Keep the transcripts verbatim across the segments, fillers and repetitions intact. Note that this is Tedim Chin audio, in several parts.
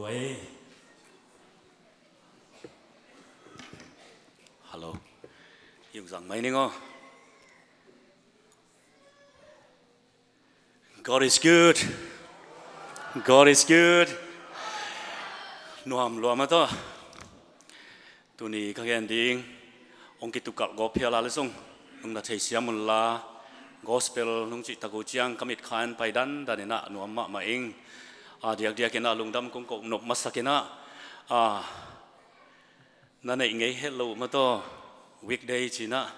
Oi. Hello. Hi ung zang mai ning aw. God is good. God is good. Nuam lua mah tawh. Tuni ka gen ding hong kitukalh gawp phial a le zong nong na theisiam unla, gospel nong cihtak uh ciang ka mitkha in pai dandan in ah nuam mahmah ing. A diakdiak in ah lungdam kong koh nop masak in ah, a, na neih ngei het lo uh mah tawh, weekday ci-in ah,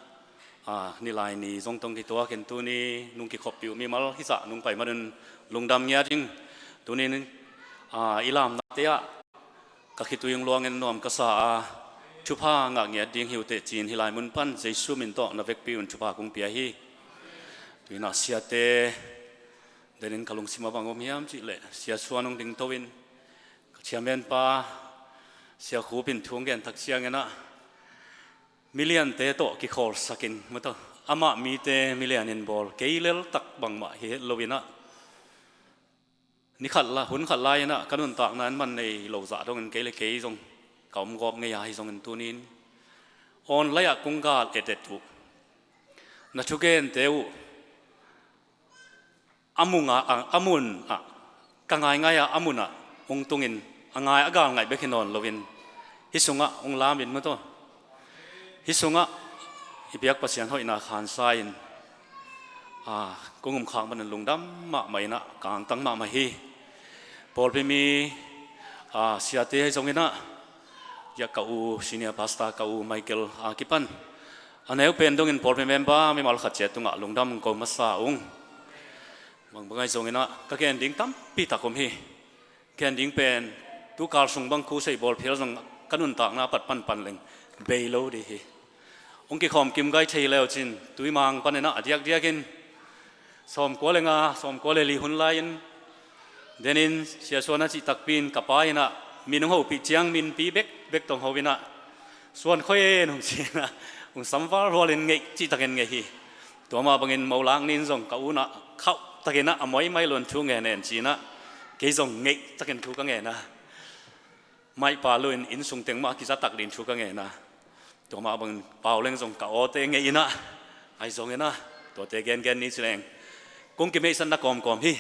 a, nilai ni zong tawh kituak in tuni nong kikhoppih uh mimal hizah nong pai man un lungdam ngiat ing. Tuni in, a, i lamnate ah ka khitui hong luang in nuam ka sa a, thupha ngah ngiat ding hi uh teh ci-in hih lai mun pan Jesu min tawh na vekpi un thupha kong pia hi. Tu-in ah siate, den in ka lungsim ah bang om hiam cih leh, Sia Suan hong dingto in ka chairman pa Sia Khup in thu hong gen tak ciangin ah, miliante tawh kikhawlsak in, mah tawh, amah mite milian in bawl, kei lel tak bangmah hi het lo in ah, ni khat la, hun khat lai in ah ka nuntakna in man nei lo zah dongin kei le kei zong ka om gawp ngei a, ahi zongin tuni in online ah kong gal etet uh, na thugente uh a mun ah, a, a mun ah, ka ngaingai ah a mun ah hong tungin, a ngai a gal ngaih bek hi nawn loin, hih sungah hong lamin, mah tawh, hih sungah i biak Pasian hoihna khansa in, a, kong umkhak man un lungdam mahmah in ah ka angtang mahmah hi. Pawlpi mi, a, siate ahi zongin ah, ya ka u, senior pastor ka u Michael a kipan, a neu pen dongin pawlpi member mimal khat ciat tungah lungdam ko masa ung. Bangbang ahi zongin ah ka gen ding tampi tak om hi. Gen ding pen, tu kal sung bang khusei bawl phial zong ka nuntakna a pat panpan leng bei lo ding hi. Hong kikhawm kim gai thei leu cin, tui mang panin ah a diakdiakin sawmkua le nga, sawmkua le li hun lai-in, den in Sia Suan a cih takpi in ka pa in ah min hong hopih ciang minpi bekbek tawh hong ho in ah, Suan khoi en, hong ci in ah, hong sam valhual in ngeih cih takin ngeih hi. Tua mah bangin molak ni in zong ka u in ah khauh takin ah a moimai lo in thu ngen en ci in ah, kei zong ngeih takin thu ka ngen a, maihpa lo in inn sung teng mah a kiza tak ding thu ka ngen a, tua mah bangin pau leng zong ka awte ngeih in ah, ahi zongin ah, tuate gengen ni ci leng, kong kimeihsatna kawmkawm hi.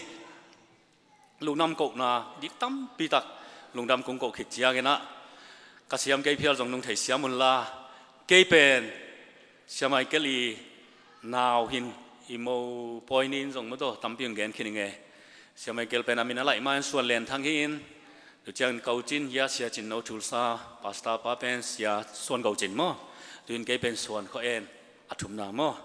Lungdam kohna dik tampi tak, lungdam kong koh khit ciangin ah, ka siam kei phial zong nong theisiam unla, kei pen Sia Michael i nau hi in, i mopawi ni in zong, mah tawh, tampi hong gen khin ing e. Sia Michael pen a min a laih ma-in Suan Len Thang hi in, tu ciangin ko cin, ya Sia Cin No Thulsa, pastor pa pen Sia Suan Go Cin maw. Tu-in kei pen Suan khua en, a thumna maw.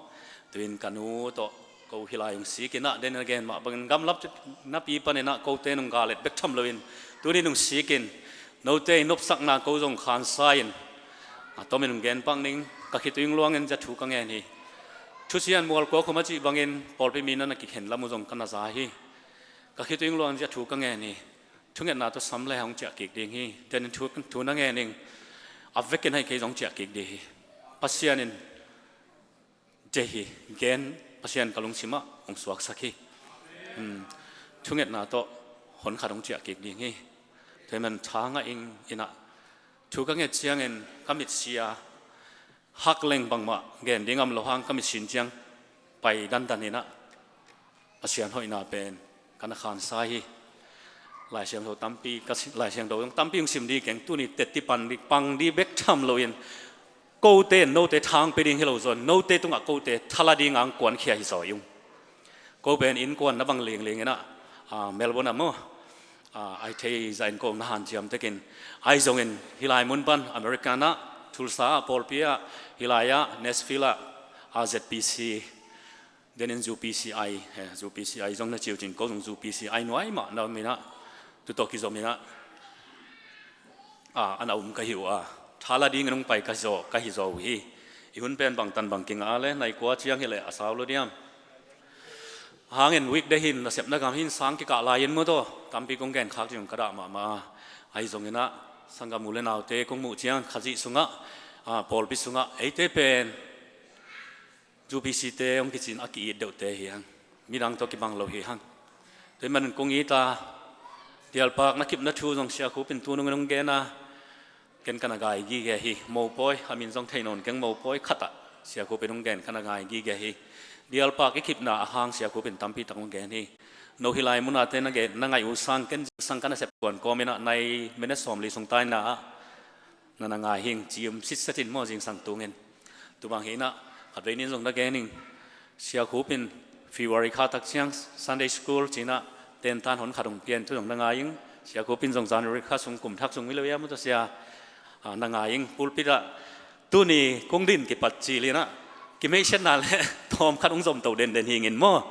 Tu-in ka nu tawh ko hih lai hong sik in ah, den a gen mah bangin gamlap napi panin ah kote nong gal et bek tham loin, tuni nong sik in, note i nopsakna ko zong khansa in, a tomin hong gen pak ning. Ka khitui hong luang in zia thu ka ngen hi. Thusia in mual kua khum a cih bangin pawlpi mi na na kikhen lam uh zong ka na za hi. Ka khitui hong luang in zia thu ka ngen hi. Thungetna tawh sam le hong ciah kik ding hi. Den in thu, thu na ngen ing. A vekin hai kei zong ciah kik ding hi. Pasian in deih hi, gen, Pasian ka lungsim ah hong suaksak hi. Hmm. Thungetna tawh hon khat hong ciah kik ding hi. Tua ahih man tha ngah ing in ah, thu ka nget ciangin ka mitsia hak leng bangmah gen ding om lo hang, ka mitsin ciang pai dandan in ah, Pasian hoihna pen ka na khansa hi. Lai Siangtho tampi, ka si-, Lai Siangtho zong tampi hong sim ding keng, tuni teti pan ding, pang ding bek tham loin, kote in note tha hong pia ding hi lo zaw in, note tungah kote thala ding a hong kuankhia hi zaw ung. Ko pen innkuan na bang lingling in ah, a, Melbourne ah maw, a, ai thei zah in ko na hanciam tekin, ahi zongin hih lai mun pan America ah, Tulsa ah, pawlpi ah, hih lai ah, Nashville ah, a, Z P C, den in U P C I, eh, U P C I zong na ci uh cin, ko zong U P C I nuai mah na om in ah, tu tawh kizom in ah, a, a na um ka hi uh a, thala dingin hong pai ka hi zaw, ka hi zaw uh hi. I hun pen bangtan bang kingah a le, nai kua ciang hi leh a sau lo diam. Hangin weekday hi in, nasepna gam hi in, sang kikah lai-in maw tawh, tampi kong gen khak ding ka dah mahmah a. Ahi zongin ah, sanggam u le naute kong muh ciang, Khazih sungah, a, pawlpi sungah, eite pen U P C te hong kici in a ki-it deuhte hi hang. Midang tawh kibang lo hi hang. Tua ahih manin kong it a, Dialpak na kipna thu zong Sia Khup in tu nungin hong gen a, ken ka na ngai gige hi. Mopawi, a min zong thei nawn keng, mopawi khatah Sia Khup in hong gen ka na ngai gige hi. Dialpak i kipna a hang Sia Khup in tampi tak hong gen hi. No hih lai munah te na gen, na ngaih uh sang, ken zingsang ka nasep tuan kawm in ah nai minute sawmli sung taina ah na na ngai hing, ci um sitset in maw, zingsang tungin. Tua bang hi in ah khatvei nin zong na gen ing. Sia Khup in February kha tak ciang Sunday School ci in ah tentan hon khat hong pia in, tu zong na ngai ing. Sia Khup in zong January kha sung, kum thak sung mi lo ia mu ta sia, ah, na ngai ing. Pulpit ah tuni kong din kipat cil in ah kimeisiatna le tawm khat hong zom to denden hi ing maw.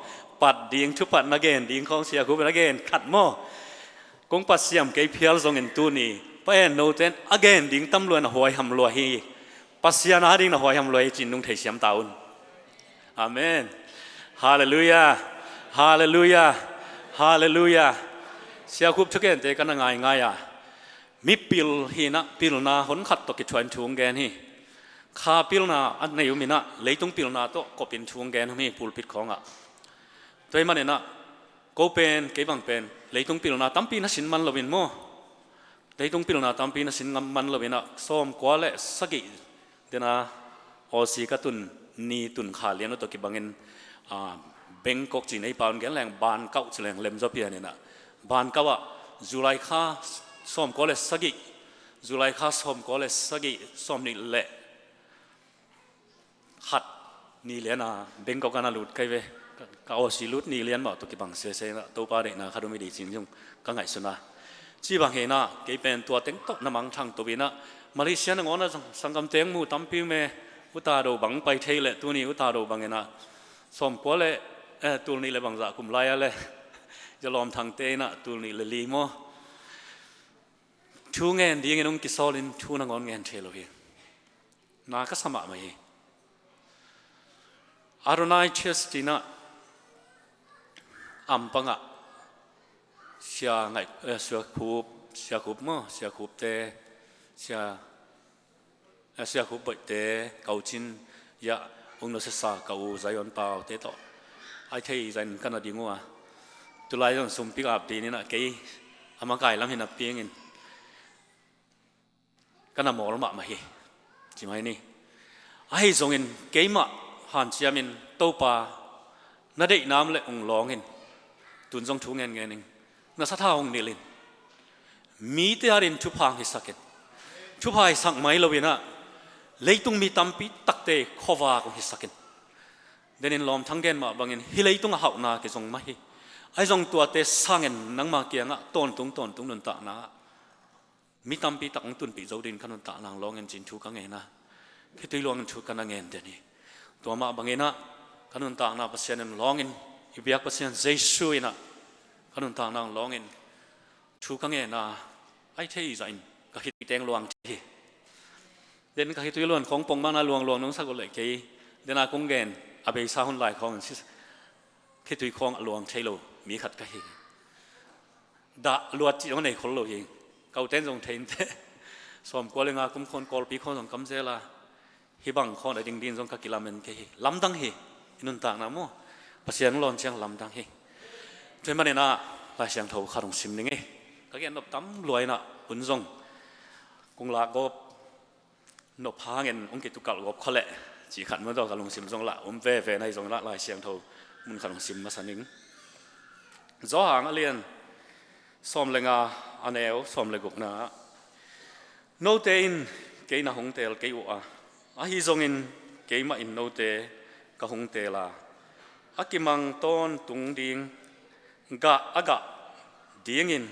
Pat ding, thupat na gen ding khawng Sia Khup in a gen khat maw. Kong pat siam kei phial zongin tuni Pa En, note in a gen ding tam lua in a huaiham lua hi. Pasian a ding na huaiham lua hi ci-in nung thei siam ta un. Amen. Halleluiah. Halleluiah. Halleluiah. Sia Khup thugente ka na ngaingai a, mi pil hi in ah pilna hon khat tawh kithuah in thu hong gen hi. Kha pilna a nei um in ah leitung pilna tawh kop in thu hong gen hi pulpit khawngah. Tua ahih manin ah ko pen, kei bang pen leitung pilna tampi na sin man lo in maw. Leitung pilna tampi na sin ngam man lo in ah sawmkua le sagih dena Aussie ka tun ni, tun kha lian uh tawh kibangin, ah, Bangkok ci, nei pa un gen leng Bankok ci leng lem zaw pian in ah, Bankok ah July kha sawmkua le sagih, July kha sawmkua le sagih, sawmnih le khat ni lian a Bangkok ah na lut ka hi ve. Ka, ka Aussie lut ni lian mah tawh kibang sese in ah Topa deihna khat om hi ding ci-in zong ka ngaihsun a. Ci bang hi in ah kei pen tua teng tawh na mangthang to in ah Malaysia nangawn ah sang-, sanggamte hong mu tampi om e. U Ta Do bang pai thei leh tuni U Ta Do bang in ah sawmkua le, eh, tul nih le bangzah kum lai a le, Za Lawm Thangte in ah tul nih le li maw. Thu ngen dingin hong kisawl in thu nangawn ngen thei lo hi. Na ka sa mahmah hi. Adonai Church ci in ah Ampang ah Sia Ngaih, eh, Sia Khup, Sia Khup maw, Sia Khupte, Sia, eh, Sia Khup Boihte, Kau Cin, Yah, Ung No Sesa, Kau Zion Paute tawh ai thei zah in ka na ding uh a. Tulai zong sumpi ap ding in ah kei a makai lam hi napi in ka na mawl mahmah hi. Ci mai ni. Ahi zongin keimah hanciamin Topa na deihna om leh hong lawng in. Tun zong thu ngen ngen ing. Na sa tha hong nilh in. Mite adingin thupha hong hisak in. Thupha hisak mai lo in ah leitung mi tampi takte khuavak hong hisak in. Denin Lawm Thang gen mah bangin hih leitung a hauhna kizong mah hi. Ahi zong tuate sangin nangma kiangah tawntung tawntung nuntakna ah mi tampi tak hong tunpih zo dingin ka nuntakna hong lawng in ci-in thu ka ngen a, khitui luangin thu ka na ngen den hi. Tua mah bangin ah ka nuntakna Pasian in hong lawng in, i biak Pasian Jesu in ah ka nuntakna hong lawng in thu ka ngen a, ai thei zah in ka khitui teng luang thei hi. Den ka khitui luang khawng pongmana luang luang nong sak uh leh kei, den a kong gen a beisa hun lai khawng in si, khitui khawng a luang thei lo mi khat ka hi. Dah luat cih zong a nei khol lo hi. Kauten zong thei inteh. Sawmkua le nga kum khawn Kawlpi khawn zong kam zel a, hih bang khawn a ding ding zong ka kilamen kei hi. Lamdang hi. I nuntakna maw, Pasian hong lawn ciang lamdang hi. Tua ahih manin ah Lai Siangtho khat hong sim ning ei. Ka gen nop tam lua in ah hun zong kong lak gawp nop hangin hong kitukalh gawp kha leh cih khat maw, tua ka lungsim zong lah om veve na hi zong lah Lai Siangtho mun khat hong sim masa ning. Johan a lian sawm le nga, a neu sawm le gukna ah, note in kei na hong teel kei uh a, ahi zongin keimah in note ka hong teel a, a kimang tawntung ding gah a gah dingin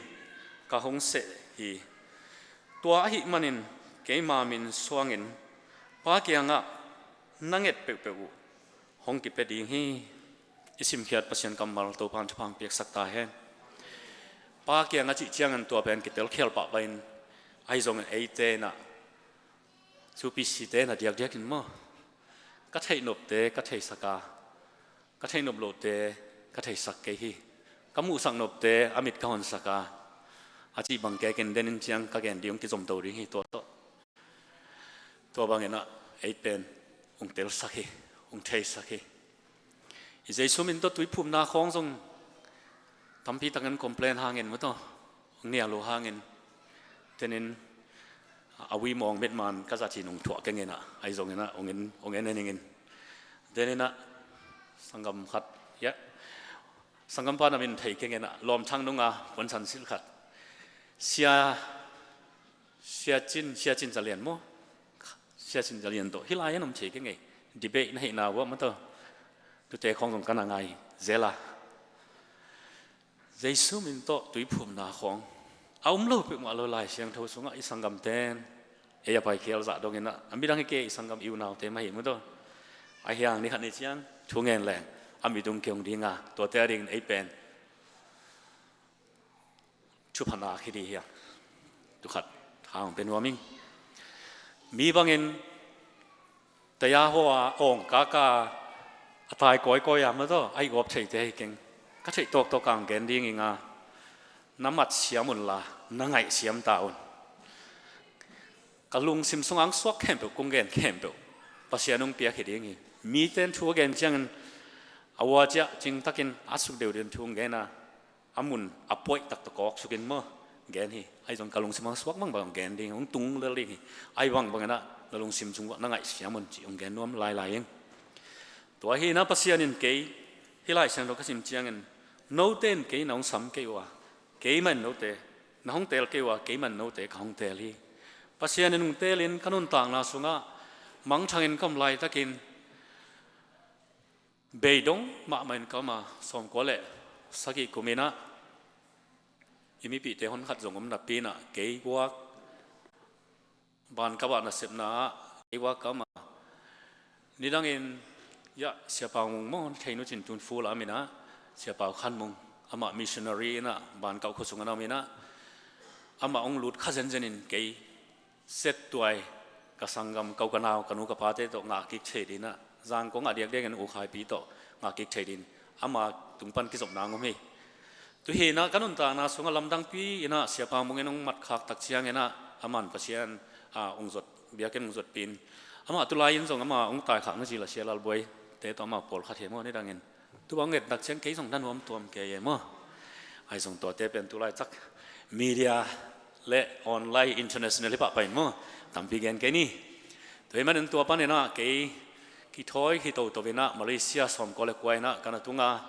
ka hong seh hi. Tua ahih manin keima min suangin Pa kiangah na nget peuhpeuh uh hong kipia ding hi. I simkhiat Pasian kammal Topa'n thupha hong piaksak ta hen. Pa kiangah cih ciangin tua pen kitelkhial pahpah in, ahi zongin eite in ah, supisi te in ah diakdiakin maw, ka theih nopte ka theisak a, ka theih nop lohte ka theisak kei hi. Ka muhsak nopte a mit ka honsak a, a cih bang kekin den in ciang ka gen ding hong kizom to ding hi. Tua tawh, tua bangin ah ei pen hong telsak hi, hong theisak hi. I Jesu min tawh tuiphumna khawng zong tampi takin complain hangin maw, tua Hong nial uh hangin, tenin a ui mawng met man ka zat hi nung thuah keng inah, ahi zongin ah hong en, hong en en ingin. Tenin ah sanggam khat, ya, sanggam pa na min thei keng inah, lawmthang nunga puansan silh khat. Sia, Sia Cin, Sia Cin Za Lian maw? Sia Cin Za Lian tawh hih lai-ah om thei keng ei. Debate na hihna uh ah maw tawh, tute khawng zong ka na ngai zel a. Jesu min tawh tuiphumna khawng a um lo peuhmah lo Lai Siangtho sungah i sanggamten ei a paikhial zah dongin ah, a midang hi kei, i sanggam i unaute mah hi maw tawh. Ahi hang ni khat ni ciang thu ngen leng a midung kiong dinga, tuate a dingin ei pen thupha nak hi ding hi a. Tu khat hang pen nuam ing. Mi bangin taya haw a awng kaka a tai kawikawi a maw tawh, a hi gawp theite hi keng. Ka theih tawktawk a hong gen ding ing a, na mat siam unla, na ngaih siam ta un. Ka lungsim sungah hong suak khempeuh kong gen khempeuh Pasian hong piak hi ding hi. Miten thu a gen ciangin a ua ciah cingtakin a suk deuh deuhin thu hong gen a, a mun a puaih taktak kawk sukin maw gen hi. Ahi zong ka lungsim hong suak bangbang hong gen ding, hong tung lel ding hi. Ahi bangbang inah na lungsim sung uah na ngaih siam un cih hong gen nuam lailai ing. Tua hi inah Pasian in kei, hih Lai Siangtho ka sim ciangin, note in kei na hong sam kei uh a, kei mah in note na hong teel kei uh a, kei mah in note ka hong teel hi. Pasian in hong teelin ka nuntakna sungah mangthangin ka om laitakin, beidong mahmah in ka om a, sawmkua le sagih kum inah i mipihte honkhat zong om napi inah, kei guak, bankap ah nasepna ah kei guak ka om a, nidangin, ya, Sia Pau Mung maw, thei nu cin tun full a om inah, Sia Pau Khan Mung, amah missionary inah bankap khua sungah na om inah, amah hong lut kha zenzenin kei settuai, ka sanggam, ka u ka nau, ka nu ka pate tawh ngah kik thei ding inah, zang kong ah diakdiakin U Khai Pi tawh ngah kik thei ding, ama tung pan kizopna hong om hi. Tu hi inah ka nuntakna sungah lamdangpi inah Sia Pau Mung in hong matkhak tak ciang inah, aman Pasian, a, hong zot, biakinn hong zotpih in, amah tulai in zong ama hong taikhak na cil a Sia Lal Buai te tawh ama pawlkhat hi maw, nidangin. Tu bang nget nak ciang kei zong na nuam tuam kei e maw. Ahi zong tuate pen tulai cak media le online international hi pah pai maw, tampi gen kei ni. Tua ahih manin tua pan inah kei kithawi hi toto inah Malaysia sawmkua le kua inah ka na tung a.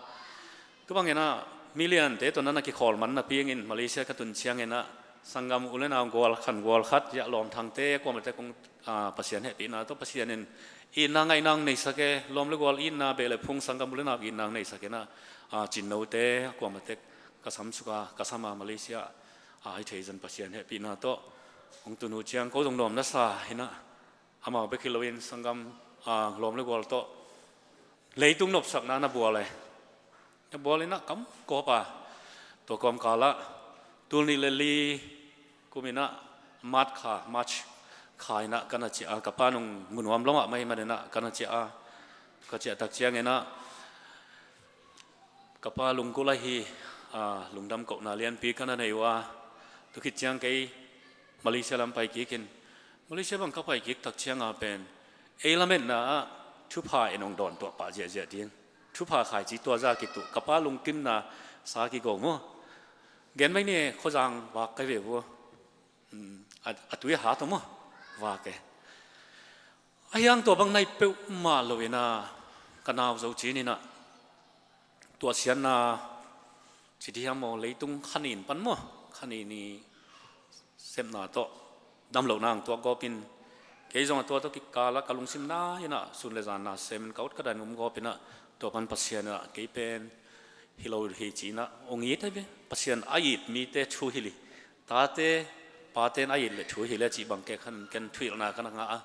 Tu bang inah miliante tawh na na kikhawl man napi ingin Malaysia ka tun ciang inah sanggam u le nau gual khan gual khat, ya, lawmthangte kuamate kong, a, Pasian hehpihna tawh Pasian in itna ngaihna hong neisak e, lawm le gual itna, beh le phung, sanggam u le nau itna hong neisak inah, a, cinnote kuamate ka sam suk a, ka sam a, Malaysia a, a hi thei zan Pasian hehpihna tawh hong tun uh ciang ko zong nuam na sa inah, amau bek hi loin sanggam, a, lawm le gual tawh leitung nopsakna na bual e. Na bual inah kam kawp a, tua kawmkal ah tul nih le li kum inah March kha, March kha inah ka na ciah a, ka pa nung mu nuam lo mahmah ahih man inah ka na ciah a, ka ciah tak ciang inah ka pa lunggulh ahi, a, lungdam kohna lianpi ka na nei uh a, tu khit ciang kei Malaysia lam pai kik in, Malaysia bang ka pai kik tak ciang a pen ei lametna ah thupha in hong dawn tuah pah ziahziah ding, thupha khaici tuaza kituh, ka pa lungkimna sa kigo maw. Gen mai ni e, khuazang vak kai ve vua. Hmm, a, a tui a hat aw maw, vak e. Ahi hang tua bang nai peuhmah lo inah ka nau zo cin inah tuahsiatna ci dih hiam maw, leitung khanin pan maw, khanin i sepna tawh damlohna hong tuak gawpin, kei zong a tua tawh kikal ah ka lungsim nai inah sun le zan na semin ka ut ka dan um gawp inah, tua pan Pasian inah kei pen hi lo hi ci inah hong it ahi ve. Pasian a it mite thu hilh hi, tate, pate in a it le thu hilh hi le cih bang kei khan ken thuhilhna ka na ngah a,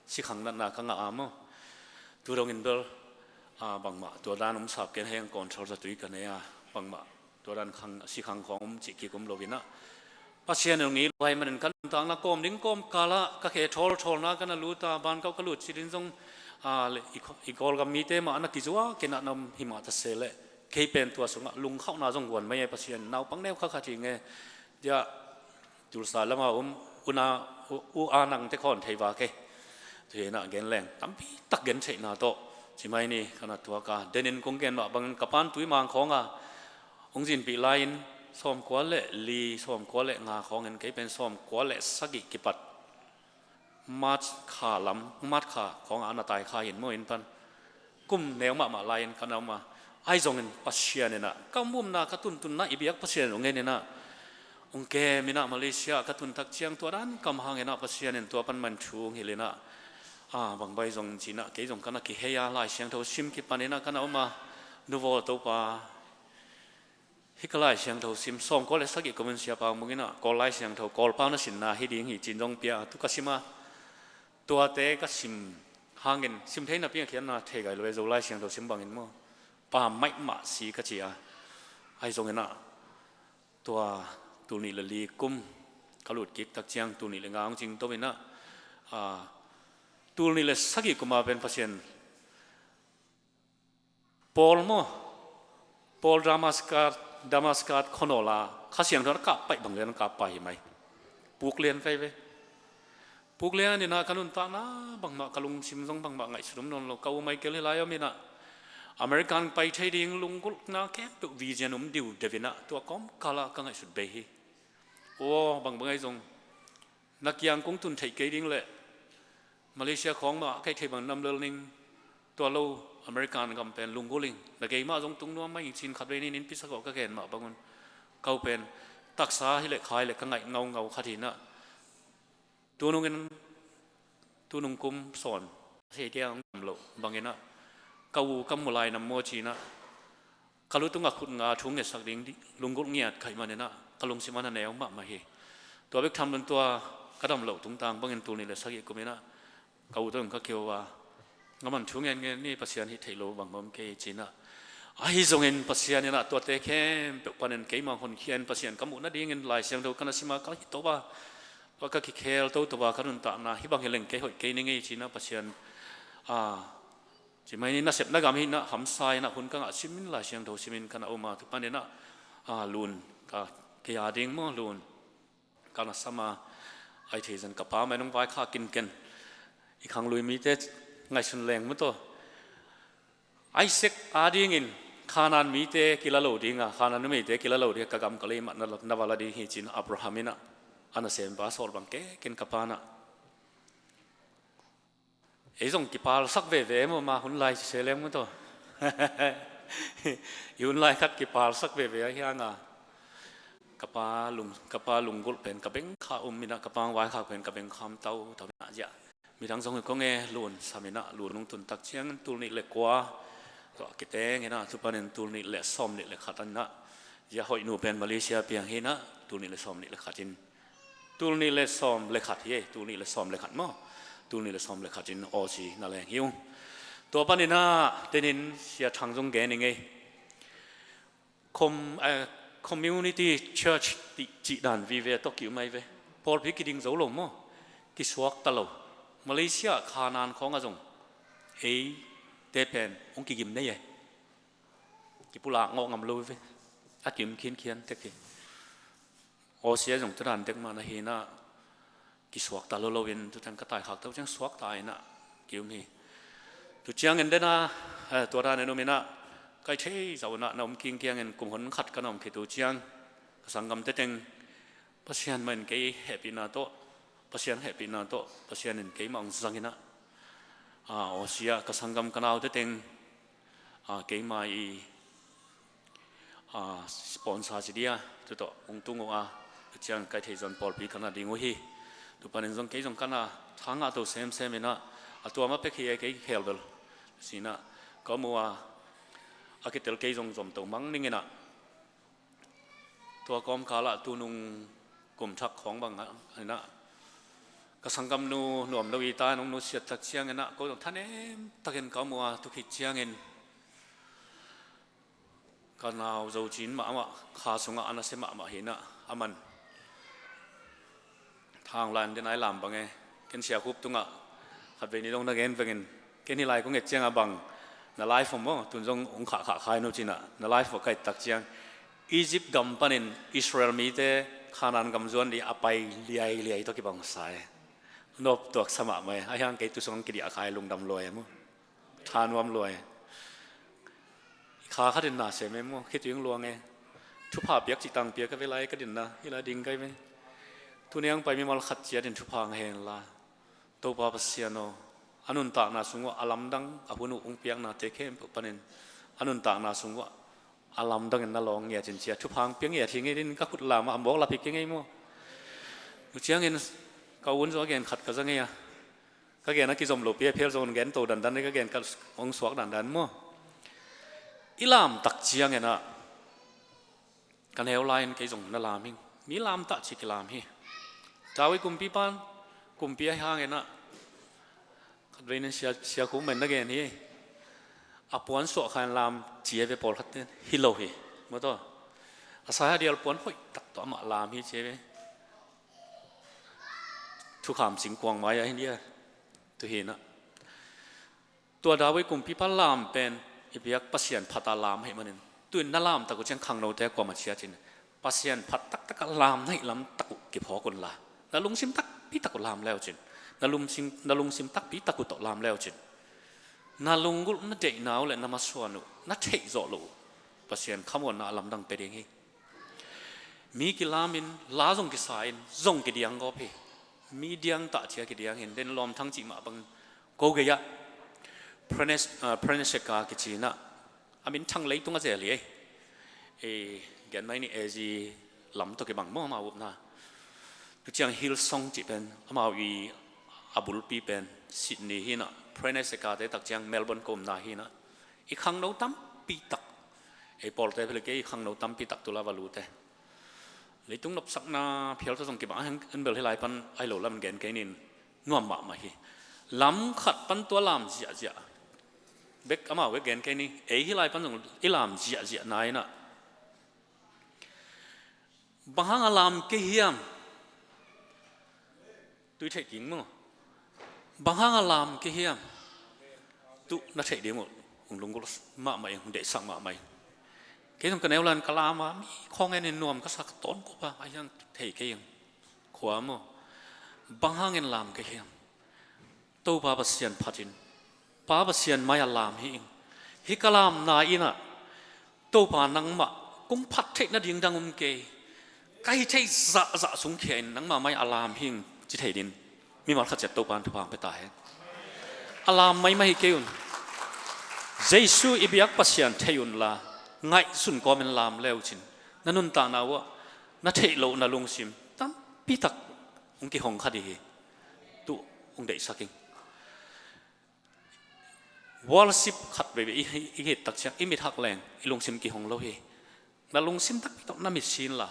sikhang natna ka ngah a maw. Tu dongin bel, a, bangmah tua dan um sap ken, heng control zatui ka nei a, bangmah tua dan khang, sikhang khawng um cih kik um lo inah, Pasian in hong it lo ahih manin ka nuntakna kawm ding kawmkal ah ka khe thawlthawlna ka na lut a, bankau ka lut cil in zong, a, le, i, i Kawlgam mite mah a na kizuak inah na om hi mah ta se leh, kei pen tua sungah lungkhauhna zong guan mai e, Pasian naupang neu kha khat hi nge, tiah Tulsa lama um, una, u, u a nangte khawn thei vak e. Tu hi inah gen leng tampi tak gen theihna tawh ci mai ni, ka na tuak a. Denin kong gen mah bangin ka pan tui mang khawng a hong zinpih lai-in, sawmkua le li, sawmkua le nga khawngin kei pen sawmkua le sagih kipat March kha lam, March kha khawng a na tai kha in maw, inn pan kum neu mahmah lai-in ka na om a. Ahi zongin Pasian in ah ka mumna, ka tuntunna i biak Pasian in hong en in ah, hong kem in ah, Malaysia ka tun tak ciang tua dan kam hangin ah Pasian in tua pan man thu hong hilh in ah, a, bang bai zong ci-in ah kei zong ka na kihei a, Lai Siangtho sim kipan in ah ka na om a. Nuvaw Topa, hih ka Lai Siangtho sim, sawmkua le sagih kumin Siapa Hong Bung in ah Kawl Lai Siangtho, Kawlpau na sinna hi ding hi ci-in zong pia, tu ka sim a. Tuate ka sim hangin sim thei napi a khiatna thei gai lo e, Zo Lai Siangtho sim bangin maw, pam maimah si ka ci a. Ahi zongin ah tua tul nih le li kum ka lut kik tak ciang tul nih le nga hong cingto in ah, a, tul nih le sagih kum a pen Pasian Paul maw, Paul Damascus, Damascus khuanawl a Kha Siangtho na kap paih bang lian kap paih hi mai. Puk lian kai ve. Puk lian in ah ka nuntakna bangmah, ka lungsim zong bangmah ngaihsut om nawn lo. Ka u Michael hi lai om in ah, American pai thei ding lunggulhna khempeuh vision om diudeuh in ah tua kawmkal ah ka ngaihsut bei hi. Aw, bangbang ahi zong na kiang kong tun theih kei ding leh Malaysia khawng mah ka hih theih bang nam lel ning, tua lo American gam pen lunggulh ing, na gei mah zong tung nuam mah ing ci-in khatvei nin innpi sak aw ka gen mah bangun, ka u pen taksa hi leh kha hi leh ka ngaih ngaungau khat hi in ah, tunungin, tunung kum sawn a thei tiang dam loh bangin ah, ka u ka mu lai nam maw ci-in ah, ka lu tungah khut nga thu ngetsak ding lunggulh ngiat ka hih manin ah ka lungsim a na neu mahmah hi. Tua bek tham lo-in tua ka dam loh tungtang bangin tul nih le sagih kum in ah ka u tawh ka keu a, ngaman thu ngen ngen ni, Pasian hih theih lo bang om kei ci-in ah. Ahi zongin Pasian in ah tuate khempeuh panin keimah honkhia in, Pasian ka muh nadingin Lai Siangtho ka na sim a, ka hih to a, tua ka kikhel toto a, ka nuntakna hih bang hi leng kei hoih kei ning ei ci-in ah Pasian, a, ci mai ni, nasepna gam hi in ah hamsa in ah hun ka ngah simin Lai Siangtho simin ka na om a, tu panin ah, a, Lun, ka, kei a ding maw, Lun ka na sam a. Ahi thei zan ka pa mah in hong vaikhak in ken, i khanglui mite ngaihsun leng maw taw, Isaac a dingin Kanaan mite kila lo ding a, Kanaan numeite kila lo ding a, ka gam ka lei mah na, na va la ding hi ci-in Abraham in ah a nasempa sawl bang kei ken ka pa in ah. Ei zong kipalsak veve maw, ma hun lai sese leng maw taw. I hun lai khat kipalsak veve ahi hang a, ka pa lung, ka pa lunggulh pen ka bengkha um in ah, ka pa hong vaikhak pen ka bengkha um tau tau in ah, zia midang zong hi kong e, Lun sam in ah, Lun hong tun tak ciangin tul nih le kua tua kiteng in ah, tu panin tul nih le sawm nih le khat in ah, zia hoih nu pen Malaysia piang hi in ah, tul nih le sawm nih le khat in, tul nih le sawm le khat hi e, tul nih le sawm le khat maw, tul nih le sawm le khat in Aussie na leng hi ung. Tua panin ah tenin Sia Thang zong gen ing ei. Com-, eh, community church ti, cih dan vive tawh ki-um ahi ve. Pawlpi kiding zo lo maw, kisuakta lo. Malaysia, Kanaan khawng ah zong eite pen hong kigim nei e. Kipulak ngawh ngam lo ve. A ki-um khinkhian tek hi. Aussie ah zong tu dan tek mah na hi in ah, kisuakta lo lo in, tu teng ka taikhak to ciang suakta in ah ki-um hi. Tu ciangin den a, eh, tua dan in um in ah, ka hih thei zah un ah na om kingkiangin kum hon khat ka na om khit uh ciang, ka sanggamte teng Pasian mah in kei hehpihna tawh, Pasian hehpihna tawh Pasian in keimah hong zang in ah, a, Aussie ah ka sanggam ka naute teng, a, keimah i, a, sponsor ci dia, tu tawh hong tung uh a, tu ciang ka hih thei zon pawlpi ka na ding uh hi. Tu panin zong kei zong ka na tha ngah to semsem in ah, a tua mah pek hi e, kei khel bel. Ci-in ah ka om uh a, a kitel kei zong zom to mang ning in ah, tua kawmkal ah tunung kum thak khawng bang ah in ah, ka sanggamnu nuam lo i ta in hong nusiat tak ciangin ah, ko zong thanem takin ka om uh a, tu khit ciangin ka nau Zo Cin mahmah, kha sungah a nasia mahmah hi in ah, aman Thang lai an den ai lam bang e. Ken Sia Khup tungah khatvei ni dong na gen vengin, ken hih lai kong et ciangah bang na life om maw, tun zong hong khahkhah khai no ci-in ah, na life om ka et tak ciang Egypt gam panin Israel mite Kanaan gam zuan ding a pai liailiai tawh kibang sa e. Nop tuak sa mahmah e. Ahi hang kei tu sung kidiah khai lungdam lua e maw. Tha nuam lua e. Kha khat in na sem e maw, khitui hong luang e. Thupha piak cih tang piak ka ve lai ka dinna hi lai ding kai ve. Tuni ang pai mimal khat ciatin thupha ngah hen la, Topa Pasian aw, a nuntakna sung uh a lamdang, a hun uh hong piaknate khempeuh panin a nuntakna sung uh a lamdangin na lawng ngiat in cia, thupha hong piak ngiat hi ngei din ka khut lam ah a mawk lap hi kei ngei maw? Nu ciangin ka un zaw a gen khat ka za ngei a, ka gen a kizom lo pi a phel zong gen to dandan, ka gen ka hong suak dandan maw? I lamtak ciangin ah ka neu lai-in kei zong na lam hing. Mi lamtak ci kilam hi. David kumpipan kumpi a hangin ah khatvei nin sia, sia khumen na gen hi. A puan suah khan lam cia ve pawlkhat ten hi lo hi. Maw taw? A sai a dial puan hoih tak tawh amah lam hi cia ve. Thukham singkuang mai ah hin dia. Tu hi na. Tua David kumpipa lam pen i biak Pasian phat a lam ahih manin, tuin na lamtak uh ciang khangnote kuamah ciat in Pasian phat taktak a lam na hih lamtak uh kiphawk unla, na lungsim takpi tak uh lam leucin, na lungsim, na lungsim takpi tak uh tawh lam leucin, na lunggulh na deihna uh le na masuan uh na theih zawh loh uh Pasian khamuanna a lamdang pia ding hi. Mi kilamin, la zong kisa-in, zong kidiang gawp hi. Mi diang tah cia kidiang hin, den lawmthang cih mah bangin ko gei-ah Prenes-, ah, Preneseka kici-in ah, a minthang leitung a zel hi ei. Ei, gen mai ni A Z lam tawh kibang maw amau upna. Tu ciang Hillsong cih pen, amau i a bulpi pen Sydney hi-in ah, Preneseka te tak ciang Melbourne ko umna hi-in ah, i khangno tampi tak, ei pawlte phel kei i khangno tampi tak tu la va lute. Leitung nopsakna phial tawh zong kibang a, en bel hi lai pan ai lo lam gen kei nin nuam mahmah hi. Lam khat pan tua lam ziahziah bek amau bek gen kei ni, ei hi lai pan zong i lam ziahziah na-in ah, bang hang a lam kei hiam? Tui theih ding maw? Bang hang a lam kei hiam? Tuh na theih ding uh hong lunggulh mahmah ing, hong deihsak mahmah ing. Kei zong ka neu lai-in ka lam a, mi khawng en in nuam ka sa, ka tawn kop a, a hiang thei kei ing. Khua maw? Bang hangin lam kei hiam? Topa Pasian phatin, Pa Pasian mai-ah lam hi ing. Hih ka lamna in ah Topa nangmah kong phat theih nading dang om kei. Ka hih theih zahzah sung khia-in nangmah mai-ah lam hi ing, ci thei din mimal khat ciat Topa in thupha hong pia ta hen. A lam maimai hi kei un. Jesu i biak Pasian thei unla, ngaihsun kawmin lam leucin, na nuntakna uh ah na theih loh na lungsim tampi tak hong kihong kha ding hi. Tuh hong deihsak ing. Worship khat veivei i, i, i hih tak ciang i mit hak leng i lungsim kihong lo hi. Na lungsim takpi tawh na mit si inla,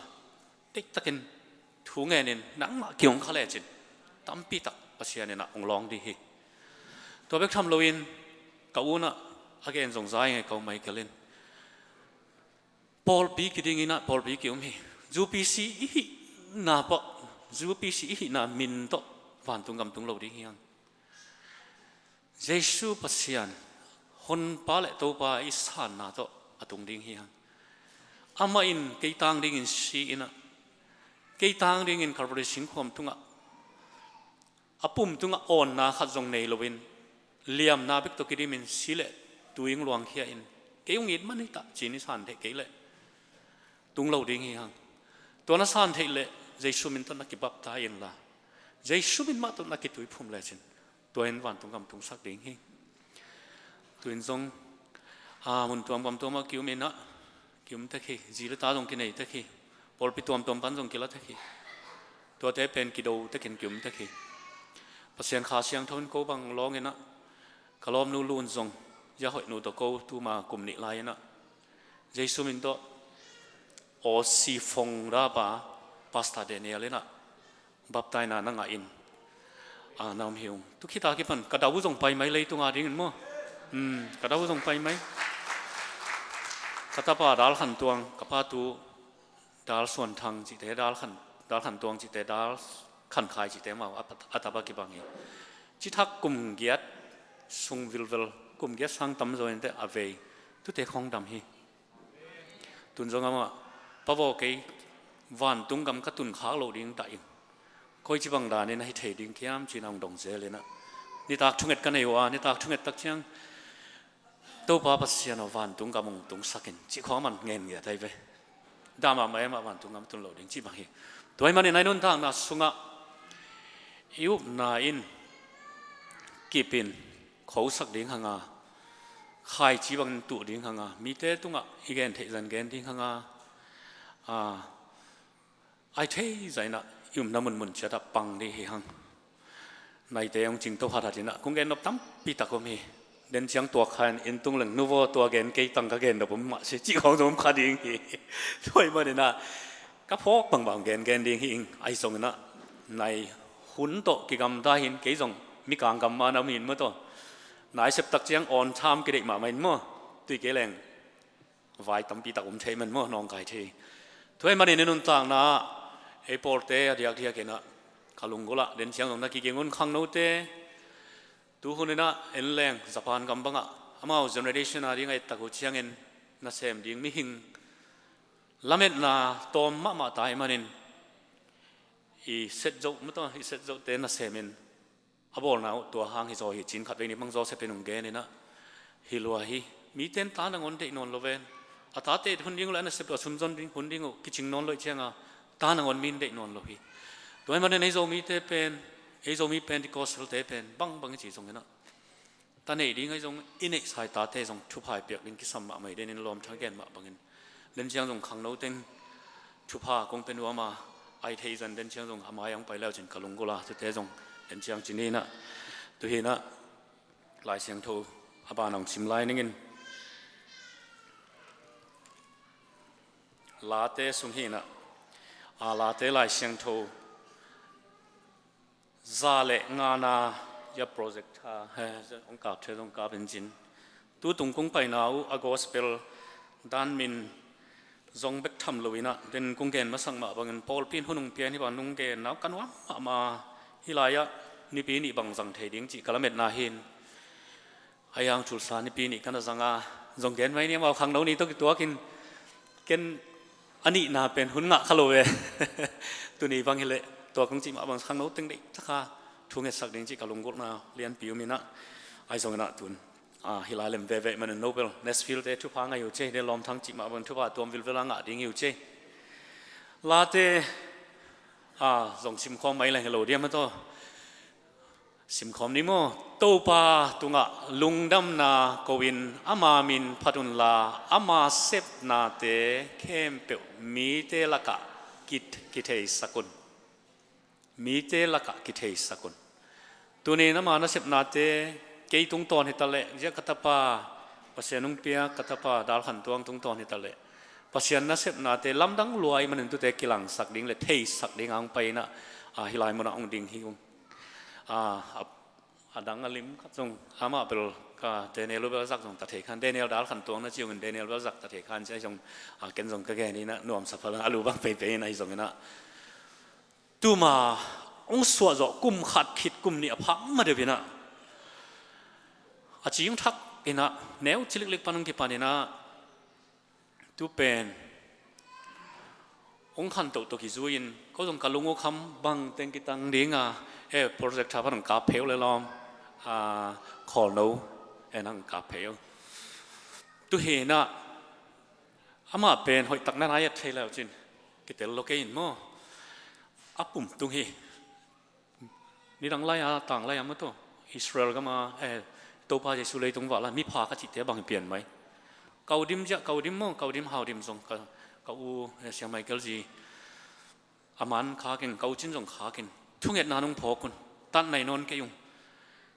deihtakin thu ngenin nangmah kihong kha lecin tampi tak Pasian in ah hong lawng ding hi. Tua bek tham loin ka un ah a gen zong za ing ei, ka u Michael in, pawlpi kiding in ah pawlpi ki-um hi. U P C i hihna pah, U P C i hihna min tawh vantung gam tung lo ding hi hang. Jesu Pasian, Honpa le Topa i sanna tawh a tung ding hi hang. Amah in kei tang dingin si in ah, kei tang dingin Calvary singkhuam tungah, a pum tungah awnna khat zong nei loin, liamna bek tawh kidimin si le tui hong luangkhia in, kei hong it man hi ta, ci-in i san theih kei leh tung lo ding hi hang. Tua na san theih leh Jesu min tawh na kibaptai inla, Jesu min mah tawh na kituiphum lecin, tua in vantung gam tungsak ding hi. Tu-in zong, a, mun tuamtuam ah ki-um in ah, ki-um tek hi, zi le ta zong kinei tek hi, pawlpi tuamtuam pan zong kila tek hi. Tuate pen kido tekin ki-um tek hi. Pasian Kha Siangtho in ko bang lawng in ah, ka lawmnu Lun zong, Zia Hoih nu tawh ko tuma kum nih lai in ah, Jesu min tawh Aussie Fong Rapa, Pastor Daniel in ah baptaina na ngah in, a, na om hi ung. Tu khit a kipan ka dau zong pai mai leitung a dingin maw? Hmm, ka dau zong pai mai. Ka tapa Dal Khan Tuang, ka pa tu Dal Suan Thang cihte, Dal Khan, Dal Khan Tuang cihte, Dal Khan Khai cihte amau a, a tapa kibang hi. Cithak kum giat sung vilvel, kum giat sang tamzaw inteh a vei, tute khawng dam hi. Tun zong amah, Pa vaw, kei vantung gam ka tun khak loh ding dah in, koici bang danin a hi thei ding hiam, ci-in a hong dong zel in ah, nitak thunget ka nei uh a, nitak thunget tak ciang, Topa Pasian aw, vantung gam hong tungsak in, cih khawng amah in ngen ngiat ahi ve. Dah mahmah e, amah vantung gam tun lo ding cih bang hi. Tua ahih manin a i nuntakna sungah i upna in kip in khosak ding hang a, khaici bangin tuh ding hang a, mite tungah i gen theih zah in gen ding hang a, a, a thei zah in ah i upna munmun ciat ah pang ding hi hang. Naite hong cingto hathat in ah kong gen nop tampi tak om hi. Den ciang tua kha in inn tung leng, "Nu vaw, tua gen kei, tang ka gen nop om mah si," cih khawng zong om kha ding hi. Tua ahih manin ah ka phawk bangbang hong gen gen ding hi ing. Ahi zongin ah nai hun tawh kigamta hi in, kei zong mikang gam mah na om hi in maw, tua nai sep tak ciang awn tham kideih mahmah in maw, tui kei leng vai tampi tak om thei man maw, nawngkai thei. Tua ahih manin i nuntakna ah ei pawlte a diakdiak in ah ka lunggulh ah den ciang zong na kiging un, khangnote. Tu hun in ah en leng Japan gam bangah amau generation a ding a et tak uh ciangin nasem ding mihing lametna tawm mahmah ta ahih manin i set zo, maw tua, i set zote nasem in a bawlna uh tua hang hi zaw hi, ci-in khatvei nih bang Joseph in hong gen in ah, hi lua hi. Mite in ta nangawn deih nawn lo ven. A tate hun ding uh le a nasep uh a sum zon ding hun ding uh kicing nawn lo ih ciang a, ta nangawn mi in deih nawn lo hi. Tua ahih manin ei Zomite pen, ei Zomi Pentecostalte pen bangbang i ci zongin ah, ta neih ding ahi zong, i neihsa i tate zong thupha i piak ding kisam mahmah hi. Den in lawmtha gen mah bangin, den ciang zong khangno teng thupha kong pia nuam a, a thei zah in den ciang zong a mai-ah hong pai le uh cin ka lunggulh a, tute zong den ciang ci ni in ah, tu hi in ah Lai Siangtho a ban hong sim lai ning in. Late sung hi in ah, a, Late Lai Siangtho za le ngana, ya project ha, he, hong kap thei zong kap in cin. Tu tung kong paina uh a gospel dan min zong bek tham lo in ah, den kong gen masak mah bangin pawlpi in hun hong pia in hih bang nong genna uh ka nuam mahmah. Hih lai-ah nipi nih bang zang thei ding cih ka lametna hi in. Ahi hang Tulsa nipi nih ka na zang a, zong gen mai ni, amau khangno ni tawh kituak in, ken a nihna pen hun ngah kha lo ve. Tuni bang hi leh tua kong cih mah bang khangno teng deih tak a thu ngetsak ding cih ka lunggulhna lianpi um in ah, ahi zongin ah tun, a, hih lai lem veve man in Nobel, Nashville te thupha ngah hi uh ci, den lawmtha cih mah bang thupha tuam vilvel a ngah ding hi uh ci. Late, a, zong simkhawm mai leng hi lo diam a, tua simkhawm ni maw. Topa tungah lungdamna ko-in ama min phat unla, ama sepnate khempeuh mite lakah kit-, kitheisak un. Mite lakah kitheisak un. Tunin ama nasepnate kei tungtawn hi taleh, ziah ka tapa, Pasian hong piak ka tapa Dal Khan Tuang tungtawn hi taleh, Pasian nasepnate lamdang lua ahih manin tute kilangsak ding le theisak ding a hong pai in ah, a, hih lai munah hong ding hi ung. A, a, a dang a lim khat zong amah bel ka Daniel uh bel zak zong ta thei khan, Daniel Dal Khan Tuang na ci ung in Daniel bel zak ta thei khan ci, ahi zong, a, ken zong ka gen in ah nuamsa pha lo a, lu bang peipei in ahi zongin ah. Tuma hong suah zawh kum khat khit kum nih a phak ma deuh in ah, a cing thak in ah, neu ciliklik pan hong kipan in ah, tu pen hong khantoh tawh kizui in, ko zong ka lung uh kham, bang teng kitang ding a, e, project tha pan hong kap phei uh le lawm, a, khawlno en hong kap phei uh. Tu hi in ah, amah pen hoih tak na nai et thei le uh cin, kitel lo kei in maw. A pum tung hi. Nidang lai-a, tang lai-a maw, tua Israel gam a, eh, Topa Jesu leitung val a mipha ka cihte bang hi pian mai. Ka u dim ziah, ka u dim maw, ka u dim hau dim zong ka, ka u, eh, Siang Michael zi a man khak in, ka u Cin zong khak in, thungetna nong phawk un, tat nai nawn kei ung.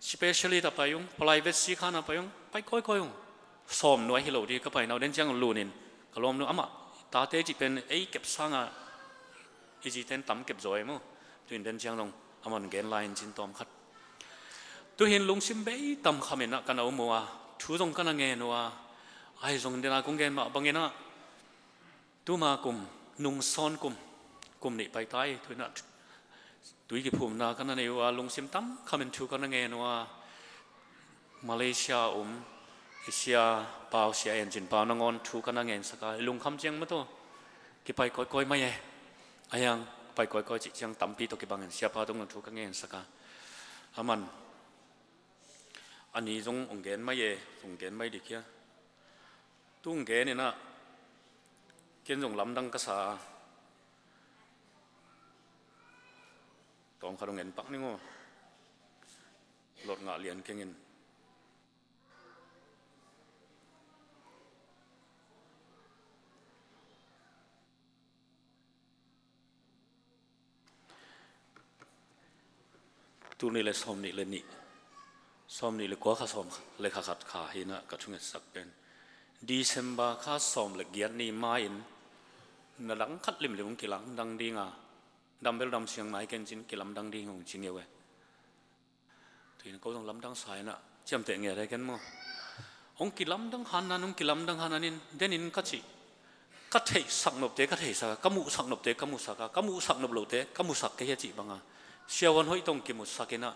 Specialist ah pai ung, private sikhan ah pai ung, pai kawikawi ung. Sawm nuai hi lo ding ka paina uh, den ciang lut in ka lawmnu amah tate cih pen ei kep sangin i zite in tam kep zaw ei maw. Tu-in den ciang zong amah in gen lai in cin tawm khat. Tu-in lungsim bei tam kham in ah ka na um uh a, thu zong ka na ngen uh a, ahi zongin den a kong gen mah bangin ah, tuma kum, nung sawn kum, kum nih pai ta hi, tu-in ah tui kiphumna ka na nei uh a, lungsim tam kham in thu ka na ngen uh a, Malaysia a um i siapa uh, Sia En Cin pa uh nangawn thu ka na ngensak a, i lungkham ciang maw, tua kipai kawikawi mai e. Ahi hang pai kawikawi cih ciang tampi tawh kibang in siapa tungah thu ka ngensak a, aman a ni zong hong gen mai e, hong gen mai dik hia. Tu hong gen in ah, Ken zong lamdang ka sa a, tawng khat hong en pak ning aw. Lot ngah lian kengin. Tul nih le sawm nih le nih, sawm nih le kua kha sawm le kha khat kha hi-in ah ka thungetsak pen December kha sawm le giat ni ma-in na dang khat limlim hong kilamdang ding a, dam bel dam siang nai ken cin kilamdang ding hong ci ngeu e. Tuin ko zong lamdang sa-in ah ciamteh nge re ken maw? Hong kilamdang hanan, hong kilamdang hananin denin ka cih, ka theihsak nopte ka theihsak a, ka muhsak nopte ka muhsak a, ka muhsak nop lote ka muhsak kei hi a cih banga siavuan hoih tawh hong kimuhsak in ah,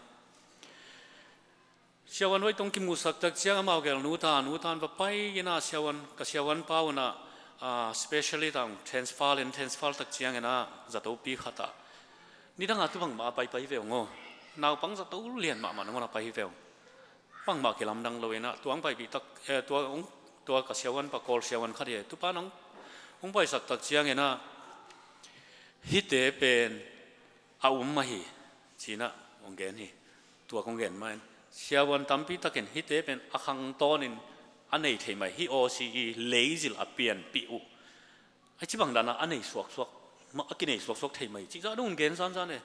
siavuan hoih tawh hong kimuhsak tak ciang amau gel nuta, nuta in va pai in ah, siavuan, ka siavuanpa un ah, ah, specialist ah hong transfer in, transfer tak ciangin ah zatopi khat ah nidang a tu bangmah a pai pai hi ve ung aw. Naupang zato lian mahmah nangawn a pai hi ve ung. Bangmah kilamdang lo in ah, tua hong paipih tak, eh, tua hong, tua ka siavuanpa Kawl siavuan khat hi e, tupa nang hong paisak tak ciangin ah, hihte pen a um mah hi, ci-in ah hong gen hi. Tua kong gen mah in siavuan tampi takin hihte pen a khangtawnin a nei thei mah hi, hih O C E leizil a pianpih uh. Ai ci bang dana a nei suaksuak, ma a kinei suaksuak thei mah hi, cih zah dong hong gen zanzan e.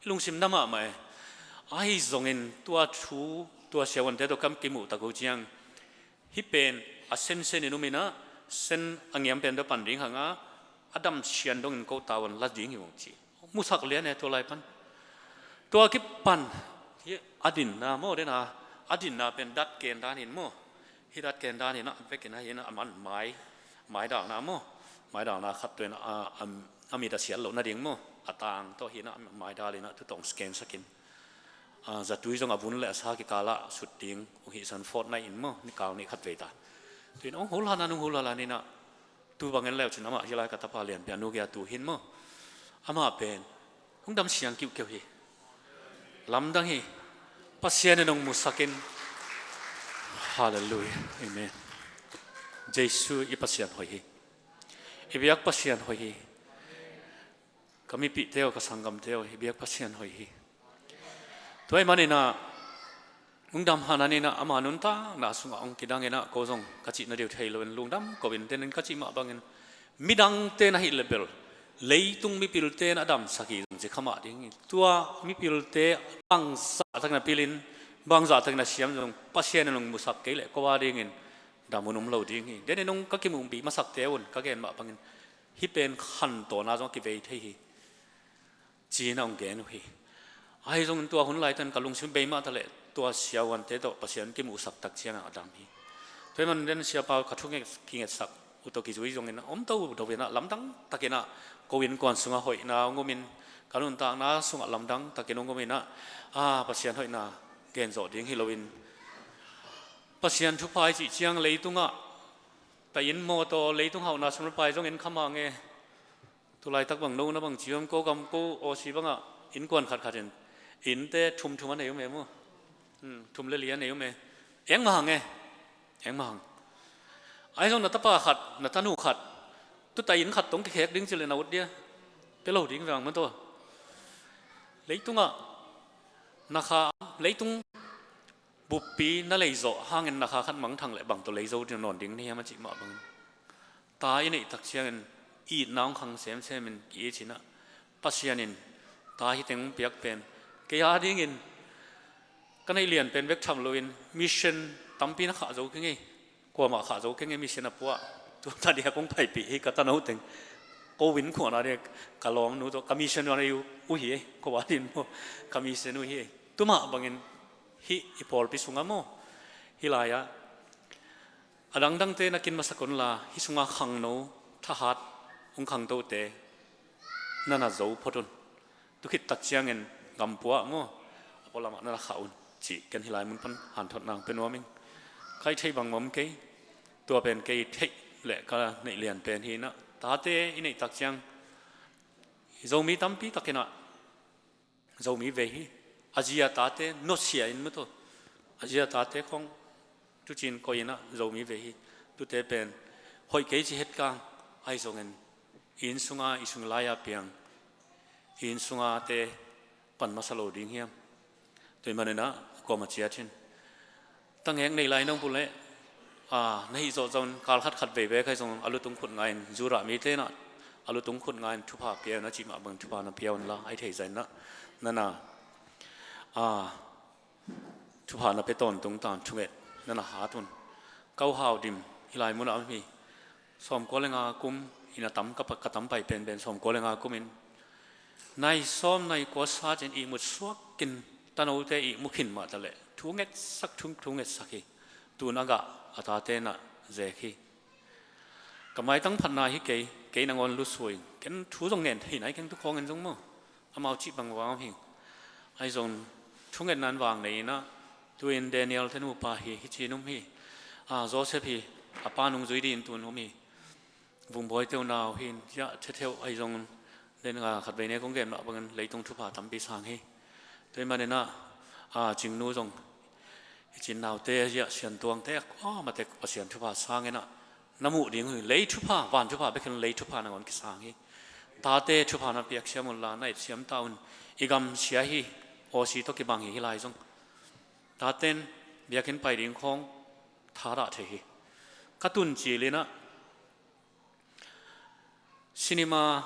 Lungsim na mahmah e. Ahi zongin tua thu, tua siavuante tawh kam kimuh tak uh ciang, hih pen a sensen in um in ah, sen a ngiam pen tawh pan ding hang a, a dam sian dongin ko tavuan la ding hi ung ci. Musak lian e tua lai pan. Tua kipan, hih a dinna maw, den a, a dinna pen dat ken dan in maw. Hih dat ken dan in ah, a vekin ah, hi in ah, a man mai, maidalna maw. Maidalna khat tua in ah, a, a, a mit a siat loh nading maw. A tang tawh hi in ah, maidal in ah, tu tawh hong scan sak in. Ah, zatui zong a vun le a sa kikal ah sut ding, hong hihsan fortnight in maw, ni kal nih khat vei ta. Tuin hong hulhal a, hong hulhal a ni in ah, tu bangin leu cin amah hi lai, ka tapa lianpi a nu gei a tu hi in maw. Amah pen hong dam siang kiuhkeuh hi. Lamdang hi. Pasian in hong musak in. Halleluiah. Amen. Jesu i Pasian hoih hi. I biak Pasian hoih hi. Ka mipihte aw, ka sanggamte aw, i biak Pasian hoih hi. Tua ahih manin ah, hong dam hanan in ah, ama nuntakna sungah hong kidang in ah, ko zong ka cihna deuh thei loin lungdam ko in, denin ka cih mah bangin, midangte na hih le bel, leitung mipilte na damsak hi zong ci kha mah ding hi. Tua mipilte bangzah takin a pilin, bangzah takin a siam zong, Pasian in hong musak kei leh ko a dingin dam hun um lo ding hi. Denin hong ka kimuhpih masakte un ka gen mah bangin, hih pen khantawn a zong a kivei thei hi, ci-in ah hong gen uh hi. Ahi zongin tua hun laitak in ka lungsim bei mah ta leh, tua siavuante tawh Pasian kimuhsak tak ciangin a dam hi. Tua ahih manin den siapa ka thu nget, kingetsak uh tawh kizui zongin a om to uh do in ah, lamdang takin ah ko innkuan sungah hoihna hong um in, ka nuntakna sungah lamdang takin hong um in ah, a, Pasian hoihna gen zawh ding hi loin, Pasian thupha i cih ciang leitungah, tua inn mawtaw, leitung hauhna sum le pai zong en kha mah nge. Tu laitak bang no na bang ci om, ko gam ko O C bangah innkuan khatkhat in innte thumthum a nei om e maw. Hmm, thum le li a nei om e. Eng mah hang e. Eng mah hang. Ahi zong na tapa khat, na tanu khat, tu tua inn khat tawh hong kikhek ding ci leh na ut dia? Pia lo ding vang maw tua. Leitungah na kha, leitung buppi na leizawh hangin na kha khat mangthang leh bang tawh leizo ding nawn ding na hiam a cih mah bangin, ta i neih tak ciangin itna hong khang semsem in ki-it in ah, Pasian in ta hi teng hong piak pen kei a dingin ka neih lian pen bek tham loin mission tampi na khah zo keng ei. Kuamah khah zo keng ei, mission a puah. Tua ta dia kong paipih hi, ka tano teng. Ko innkuan a dia ka lawmnu tawh ka mission a nei uh hi ei, ko a din maw, ka mission uh hi ei. Tua mah bangin hih i pawlpi sungah maw, hih lai-ah a dangdangte na kin masak unla, hih sungah khangno thahat hong khangtote na na zo phot un. Tu khit tak ciangin gampuah maw, a pualamah na na khah un cih ken hih lai mun pan hanthotna hong pia nuam ing. Ka hih theih bang mawk kei, tua pen kei theih leh ka neih lian pen hi in ah, tate i neih tak ciang Zomi tampi takin ah Zomi vei hi. A zi a tate nusia in maw tua, a zi a tate khawng tucin koih in ah Zomi vei hi. Tute pen hoih kei ci het kang, ahi zongin Inn sunga i sung lai-a piang, inn sunga te pan masa lo ding hiam? Tua ahih manin ah kuamah ciat hin. Tangek nei lai nong pule, a, na hih zawh zawh un, kal khat khat vei bek ahi zong a lutung khut nga-in, Judah mite in ah a lutung khut nga-in thupha pia un a cih mah bang thupha na pia un la, a hih theih zah in ah, na na, a, thupha na pia tawntung ta un, thunget na na hat un. Ka u Hau Dim, hih lai munah om hi. Sawmkua le nga kum, inn a tam, ka pa-, ka tam pai penpen sawmkua le nga kum in, nai sawm nai kua sa ciang ihmut suakin, tanote ihmu khin mah ta leh thu ngetsak, thu, thu ngetsak hi. Tu-in a gah, a tate in ah zek hi. Ka maitang phatna hi kei, kei nangawn lusua in, ken thu zong ngen thei nai keng, tu khawng in zong maw. Amau cih bang vang hi. Ahi zong thungetna in vang nei in ah, tu-in Daniel te nupa hi, hih ci-in um hi. A, Joseph hi, a pa nungzui dingin tu-in um hi. Vungbawi te unau hi, ziah thetheuh ahi zong, den, a, khatvei ne kong gen mah bangin leitung thupha tampi sang hi. Tua ahih manin ah, a, Cingnu zong, i cin naute ziah siantuangte, a, mate Pasian thupha sang in ah, na muh ding uh hi. Lei thupha, van thupha bek hi lo, lei thupha nangawn kisang hi. Tate thupha na piak siam un la, na et siam ta un. I gam sia hi, Aussie tawh kibang hi, hih lai zong. Taten biakinn pai ding khawng thadah thei hi. Ka tun cil in ah, cinema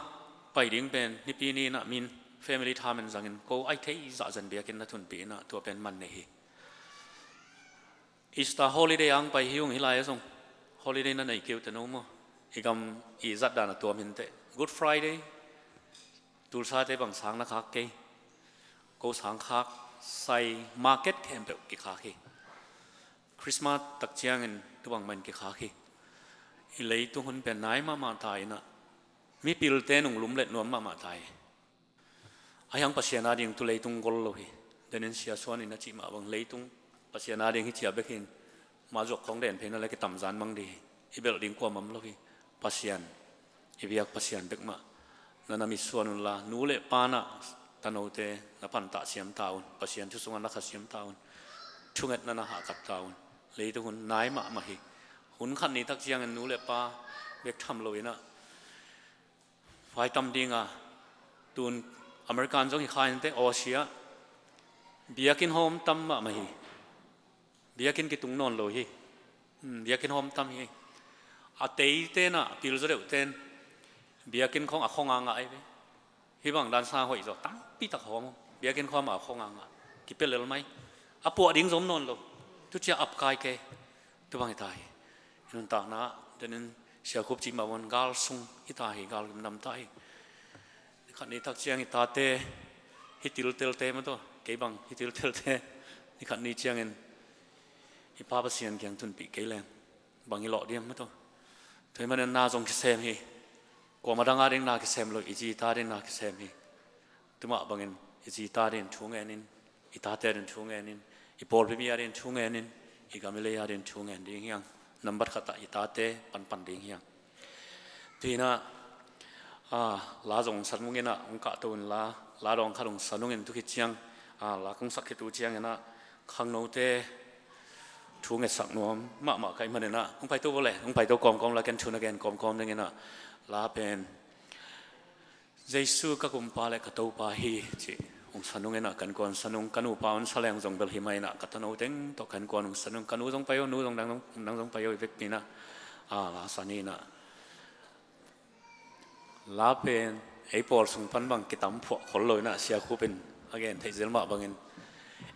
pai ding pen Nipi ni in ah min family thamen zangin ko a hih theih zah zan biakinn na tunpih in ah, tua pen man nei hi. Easter holiday ang pai hi ung, hih lai-ah zong holiday na nei kei uh teh no maw. I gam i zat dan a tuam hi inteh. Good Friday, Tulsa te bang sang na khak kei. Ko sang khak, sai, market khempeuh kikhak hi. Christmas tak ciangin tu bang mah in kikhak hi. I leitung hun pen nai mahmah ta in ah, mipilte nunglum let nuam mahmah ta hi. Ahi hang Pasian ading tu leitung gol lo hi. Denin Sia Suan in a cih mah bang leitung Pasian ading hi ci-a bek hi in, mah zuak khawng den phei na leh kitamzan mang ding hi. I belh ding kuamah om lo hi. Pasian, i biak Pasian bek mah. Na na mitsuan un la, nu le pa in ah tanote na pantah siam ta un. Pasian thu sungah na kha siam ta un. Thunget na na hahkat ta un. Leitung hun nai mahmah hi. Hun khat ni tak ciangin nu le pa bek tham lo in ah, vai tam ding a, tun American zong hi kha inteh, Aussie ah biakinn hawm tam mahmah hi. Biakinn kitung nawn lo hi. Hmm, biakinn hawm tam hi. A teite in ah, pil zaw deuhte in biakinn khawng a khawng a ngah ahi ve. Hih bang dan sang hoih zaw tampi tak hawm. Biakinn khawng a khawng a ngah. Kipia lel mai. A puah ding zong om nawn lo. Tu ciang ap kai kei. Tu bang hi ta hi. I nuntakna ah, denin Sia Khup cih mah bang gal sung hi ta hi, gal gimnam ta hi. Ni khat ni tak ciang i tate, hih tiltelte maw tawh, kei bang hih tiltelte, ni khat ni ciangin i Pa Pasian kiang tunpih kei leng bang i lawh diam maw tawh. Tua ahih manin na zong kisem hi. Kuamah dang ading na kisem lo, i zi i ta ading na kisem hi. Tu mah bangin i zi i ta ading thu ngen in, i tate ading thu ngen in, i pawlpi mi ading thu ngen in, i gam i lei ading thu ngen ding hi hang. Nambat khat ah i tate panpan ding hi hang. Tua hi in ah, a, la zong san ung in ah, hong kahto un la, la dawng khat hong san ung in, tu khit ciang, a, la kong sak khit uh ciangin ah, khangnote thu ngetsak nuam mahmah ka hih manin ah, hong paito vua leh, hong paito kawmkawm la, ken thu na gen kawmkawm dingin ah, la pen Jesu ka Kumpa le ka Topa hi, ci hong san ung in ah, ka innkuan san ung, ka nupa hong sa leng zong bel hi mah in ah, ka tano teng tawh ka innkuan hong san ung, ka nu zong pai o, nu zong nang zong, nang zong pai o, i vekpi in ah, a, la san hi in ah. La pen ei pawl sung pan bang kitam phuah khol lo in ah, Sia Khup in a gen theih zel mah bangin,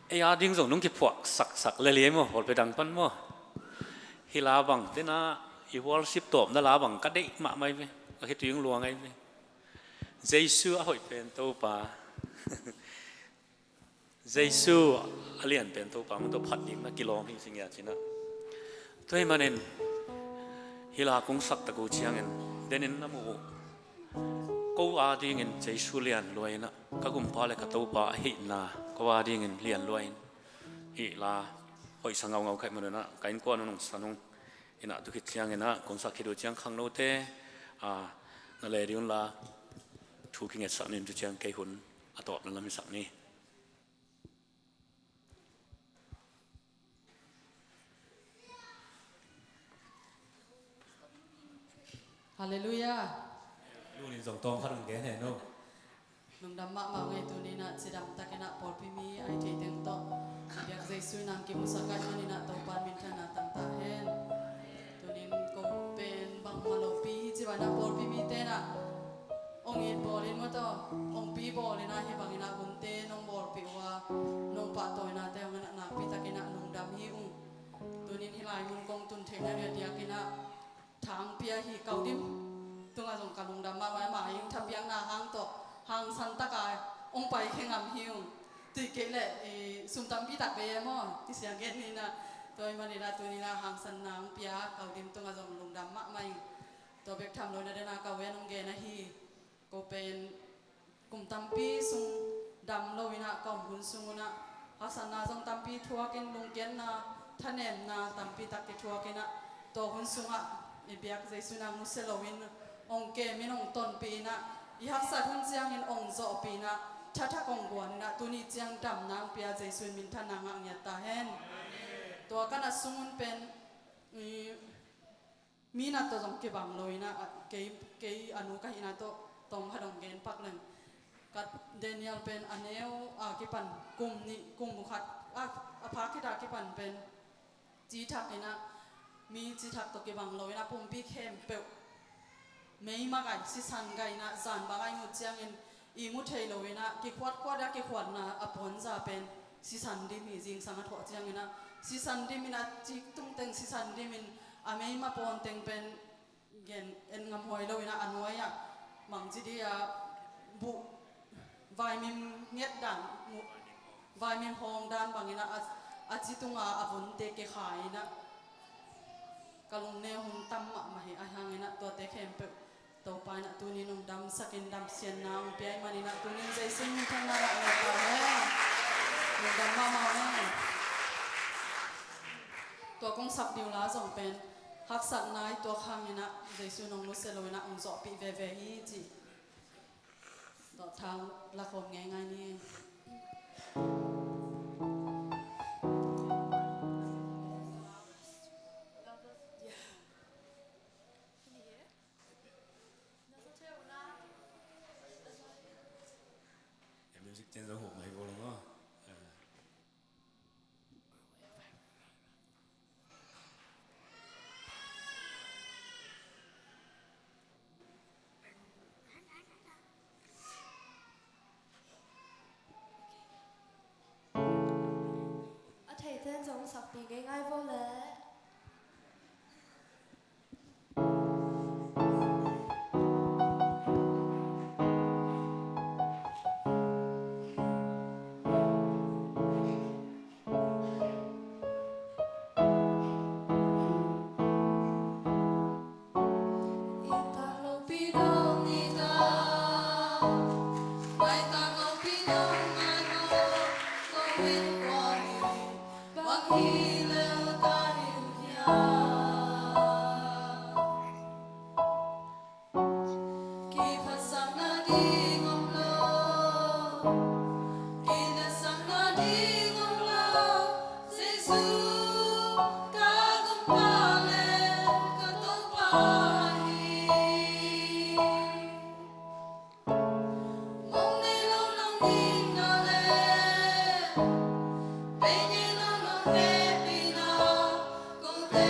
ei ading zong nong kiphuah saksak lel hi ei maw, pawlpi dang pan maw. Hih la bang te in ah, i worship tawpna la bang ka deih mahmah hi ve. Ka khitui hong luang ahi ve. Jesu a hoih pen Topa. Jesu a lian pen Topa maw tawh phat ding na kilawm hi, ci ngiat ci in ah. Tua ahih manin hih la kong sak tak uh ciangin, denin na muh uh, ko adingin Jesu lian lua in ah, ka Kumpa le ka Topa ahihna ko adingin lian lua in, hih la hoihsa ngaungau ka hih manin ah, ka innkuan un hong san ung in ah, tu khit ciangin ah kong sak khit uh ciang khangnote, a, na le ding un la, thu kingetsak ni in, tu ciang kei hun a tawpna lam hisak ni. Halleluiah. Zong tawng khat hong gen hen uh. Lungdam mahmah ngei. Tuni-in ah cidam takin ah pawlpi mi a hih thei teng tawh biak Jesu in ah kimusak ahih manin ah Topa minthanna tang ta hen. Tuni-in ko pen bangmah lopi hi ci-in ah pawlpi mite in ah hong it bawl in maw, tawh hong pi bawl in ah hih bangin ah hunte nong bawlpih uh a, nong pahtawinate hong en ah nakpi takin ah lungdam hi ung. Tuni-in hih lai mun kong tun theihna ding a diakin ah tha hong pia hi, Kaudim tungah zong ka lungdam mahmah. Ama ii thapiakna hang tawh hangsan taka hong pai khe ngam hi ung. Tua hi kei leh sum tampi tak bei e maw, kisia gen ni in ah. Tua ahih manin ah tuni-in ah hangsanna hong pia Kaudim tungah zong lungdam mahmah ing. Tua bek tham lo in ah den a ka ven hong gen ahi. Ko pen kum tampi sung dam lo in ah ka om hun sung un ah haksatna zong tampi thuak in, lungkiatna, thanemna tampi tak kithuak in ah, tua hun sungah i biak Jesu in ah nusia lo in hong kem in, hong tonpih in ah, i haksat hun ciangin hong zawhpih in ah, tha thak hong guan in ah, tuni ciang damna hong pia Jesu in minthanna ngah ngiat ta hen. Tua ka nat sung un pen i mi nat tawh zong kibang lo in ah, kei, kei a nu ka hihna tawh tawng khat hong gen pak leng. Ka Daniel pen a neu a kipan kum nih, kum khat a, a pha khit a kipan pen ci thak in ah, mi ci thak tawh kibang lo in ah pumpi khempeuh mei ma gai, sisan gai in ah, zan bang a i mut ciangin i mu thei lo in ah, kikhuatkhuat a, kikhuatna a puanza pen sisan dim hi. Zingsang a thuak ciangin ah sisan dim in ah, a cik tung teng sisan dim in, a mei ma pawn teng pen gen en ngam huai lo in ah, a nuai ah mang ci di a buh, vaimim nget dan, vaimim hawng dan bangin ah, a, a ci tunga a vunte kikhai in ah, ka lungneu hun tam mahmah hi. Ahih hangin ah tuate khempeuh Topa in ah tuni-in hong damsak in, damsiatna hong pia ahih manin ah tuni-in Jesu in minthanna ngah ngiat ta hen. Lungdam mahmah hen. Tua kong sak ding uh la zong pen haksatna i tuak hangin ah Jesu in hong nusia lo in ah hong zawhpih veve hi cih. Tua thang lakhawm ngeingai ni. Music chen zo huk mai ko lo. A theite in zong sakpih ngeingai vo le. Kiphatsakna ding om lo, kiliatsakna ding om lo, Jesu ka Gumpa le ka Topa hi. Mong nei lo lungdamna le bei nei lo lunghehpihna, kote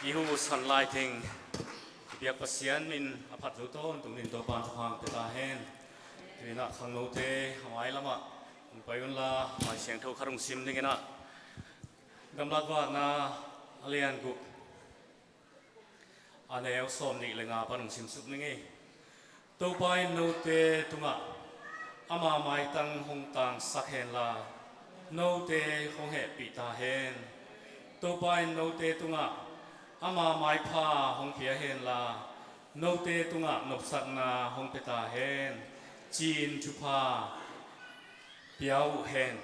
I hu san lai teng i biak Pasian min a phat zo tawntung in Topa'n thupha pia ta hen. Tuinah khangnote a mai lamah hong pai unla, Lai Siangtho khat hong sim dinginah Gamlak Vakna a lian guk, a neu sawm nih le nga pan hong simsuk ning ei. Topa in note tungah ama maitang hong tangsak henla, note hong hehpih ta hen. Topa in note tungah ama maipha hong pia henla, note tungah nopsakna hong pia ta hen, ci-in thupha pia uh hen.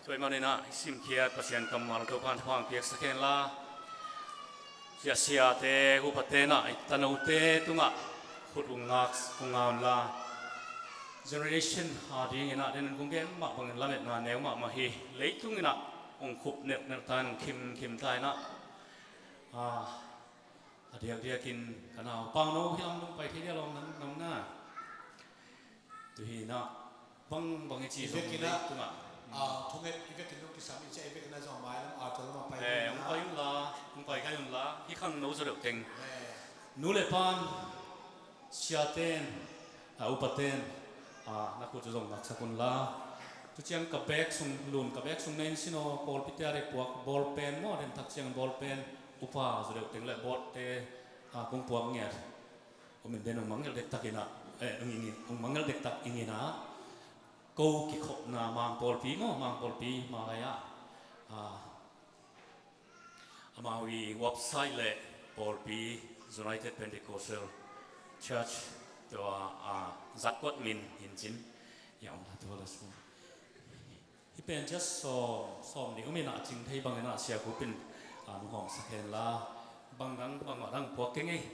Tua ahih maninah i simkhiat Pasian kammal Topa'n thupha hong piaksak henla, siate, upate inah i tanote tungah khut hong ngak, hong nga unla, generation a dinginah den kong gen mah bangin lametna neu mahmah hi. Leitung inah hong khup neuhneuh ta in, hong khimkhim ta inah, a, a diakdiakin ka nau Pauno hi lam dong pai thei dia lawm nam, nam na. Tuhi inah bangbang i ci zong leitung ah, a, thunget i vekin zong kisam i ci a, i vekin a zong mailam a, tua lam a pai, eh, hong pai unla, hong pai kai unla, hi khangno zaw deuh teng. Eh. Nu le pa'n, siate'n, a, upate'n, a, na khut zong ngaksak unla. Tu ciang ka bag sung lun, ka bag sung na in sin aw, pawlpite a dei puak ball pen maw, den thak ciang ball pen, upa zaw deuh teng le bawlte, a, kong puak ngiat. Om in den hong mangngilh dektak inah, eh, hong ing in, hong mangngilh dektak ing inah, ko kikhopna Mang pawlpi maw, Mang pawlpi, Mang lai ah, a, amau i website le pawlpi United Pentecostal Church tua, a, zat kuat min hin cin. Ya, om la tua la sung. Hih pen just sawm, sawm nih um inah cing thei bangin ah Sia Khup in, a, nunghawngsak henla, bang dang, bangmah dang puak keng ei.